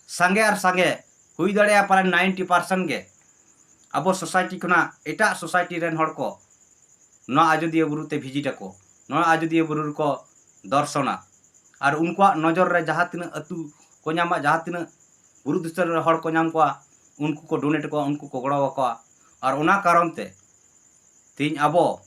ᱥᱟᱸᱜᱮ ᱟᱨ ᱥᱟᱸᱜᱮ, ᱦᱩᱭ ᱫᱟᱲᱮᱭᱟᱜᱼᱟ ᱯᱟᱞᱮᱱ ᱱᱟᱭᱤᱱᱴᱤ ᱯᱟᱨᱥᱮᱱᱴ ᱜᱮ ᱟᱵᱚ ᱥᱳᱥᱟᱭᱴᱤ ᱠᱷᱚᱱᱟᱜ ᱮᱴᱟᱜ ᱥᱳᱥᱟᱭᱴᱤ ᱨᱮᱱ ᱦᱚᱲ ᱠᱚ ᱱᱚᱣᱟ ᱟᱡᱳᱫᱤᱭᱟᱹ ᱵᱩᱨᱩ ᱛᱮ ᱵᱷᱤᱡᱤᱴ ᱟᱠᱚ, ᱱᱚᱣᱟ ᱟᱡᱳᱫᱤᱭᱟᱹ ᱵᱩᱨᱩ ᱨᱮᱠᱚ ᱫᱚᱨᱥᱚᱱᱟ᱾ ᱟᱨ ᱩᱱᱠᱩᱣᱟᱜ ᱱᱚᱡᱚᱨ ᱨᱮ ᱡᱟᱦᱟᱸ ᱛᱤᱱᱟᱹᱜ ᱟᱹᱛᱩ ᱠᱚ ᱧᱟᱢᱟ, ᱡᱟᱦᱟᱸ ᱛᱤᱱᱟᱹᱜ ᱵᱩᱨᱩ ᱫᱤᱥᱚᱢ ᱨᱮ ᱦᱚᱲ ᱠᱚ ᱧᱟᱢ ᱠᱚᱣᱟ, ᱩᱱᱠᱩ ᱠᱚ ᱰᱳᱱᱮᱴ ᱟᱠᱚᱣᱟ, ᱩᱱᱠᱩ ᱠᱚ ᱜᱚᱲᱚ ᱟᱠᱚᱣᱟ᱾ ᱟᱨ ᱚᱱᱟ ᱠᱟᱨᱚᱱ ᱛᱮ ᱛᱮᱦᱮᱧ ᱟᱵᱚ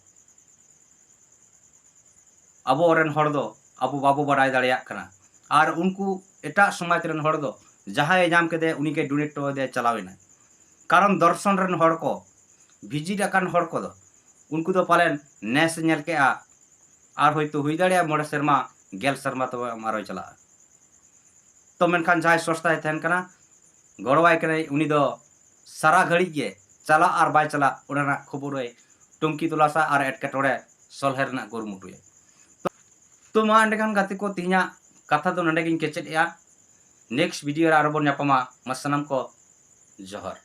ᱟᱵᱚᱨᱮᱱ ᱦᱚᱲ ᱫᱚ ᱟᱵᱚ ᱵᱟᱵᱚ ᱵᱟᱰᱟᱭ ᱫᱟᱲᱮᱭᱟᱜ ᱠᱟᱱᱟ᱾ ᱟᱨ ᱩᱱᱠᱩ ᱮᱴᱟᱜ ᱥᱚᱢᱟᱡᱽ ᱨᱮᱱ ᱦᱚᱲ ᱫᱚ ᱡᱟᱦᱟᱸᱭᱮ ᱧᱟᱢ ᱠᱮᱫᱮ ᱩᱱᱤᱜᱮ ᱰᱳᱱᱮᱴ ᱦᱚᱴᱚ ᱟᱫᱮᱭᱟ, ᱪᱟᱞᱟᱣ ᱮᱱᱟᱭ᱾ ᱠᱟᱨᱚᱱ ᱫᱚᱨᱥᱚᱱ ᱨᱮᱱ ᱦᱚᱲ ᱠᱚ, ᱵᱷᱤᱡᱤᱴ ᱟᱠᱟᱱ ᱦᱚᱲ ᱠᱚᱫᱚ ᱩᱱᱠᱩ ᱫᱚ ᱯᱟᱞᱮᱱ ᱱᱮᱥ ᱮ ᱧᱮᱞ ᱠᱮᱜᱼᱟ, ᱟᱨ ᱦᱚᱭᱛᱳ ᱦᱩᱭ ᱫᱟᱲᱮᱭᱟᱜᱼᱟ ᱢᱚᱬᱮ ᱥᱮᱨᱢᱟ, ᱜᱮᱞ ᱥᱮᱨᱢᱟ ᱛᱟᱭᱚᱢ ᱟᱨᱚᱭ ᱪᱟᱞᱟᱜᱼᱟ᱾ ᱛᱚ ᱢᱮᱱᱠᱷᱟᱱ ᱡᱟᱦᱟᱸᱭ ᱥᱚᱥᱛᱟᱭ ᱛᱟᱦᱮᱱ ᱠᱟᱱᱟ, ᱜᱚᱲᱚᱣᱟᱭ ᱠᱟᱱᱟᱭ, ᱩᱱᱤ ᱫᱚ ᱥᱟᱨᱟ ᱜᱷᱟᱹᱲᱤᱡ ᱜᱮ ᱪᱟᱞᱟᱜ ᱟᱨ ᱵᱟᱭ ᱪᱟᱞᱟᱜ ᱚᱱᱟ ᱨᱮᱱᱟᱜ ᱠᱷᱚᱵᱚᱨ ᱮ ᱴᱩᱝᱠᱤ ᱛᱚᱞᱟᱥᱟ ᱟᱨ ᱮᱴᱠᱮᱴᱚᱬᱮ ᱥᱚᱞᱦᱮ ᱨᱮᱱᱟᱜ ᱠᱩᱨᱩᱢᱩᱴᱩᱭᱟ᱾ ᱛᱚ ᱢᱟ ᱮᱸᱰᱮᱠᱷᱟᱱ ᱜᱟᱛᱮ ᱠᱚ, ᱛᱮᱦᱮᱧᱟᱜ ᱠᱟᱛᱷᱟ ᱫᱚ ᱱᱚᱸᱰᱮ ᱜᱤᱧ ᱠᱮᱪᱮᱫ ᱮᱜᱼᱟ᱾ ᱱᱮᱠᱥᱴ ᱵᱷᱤᱰᱤᱭᱳ ᱨᱮ ᱟᱨᱚ ᱵᱚᱱ ᱧᱟᱯᱟᱢᱟ᱾ ᱢᱟ ᱥᱟᱱᱟᱢ ᱠᱚ ᱡᱚᱦᱟᱨ᱾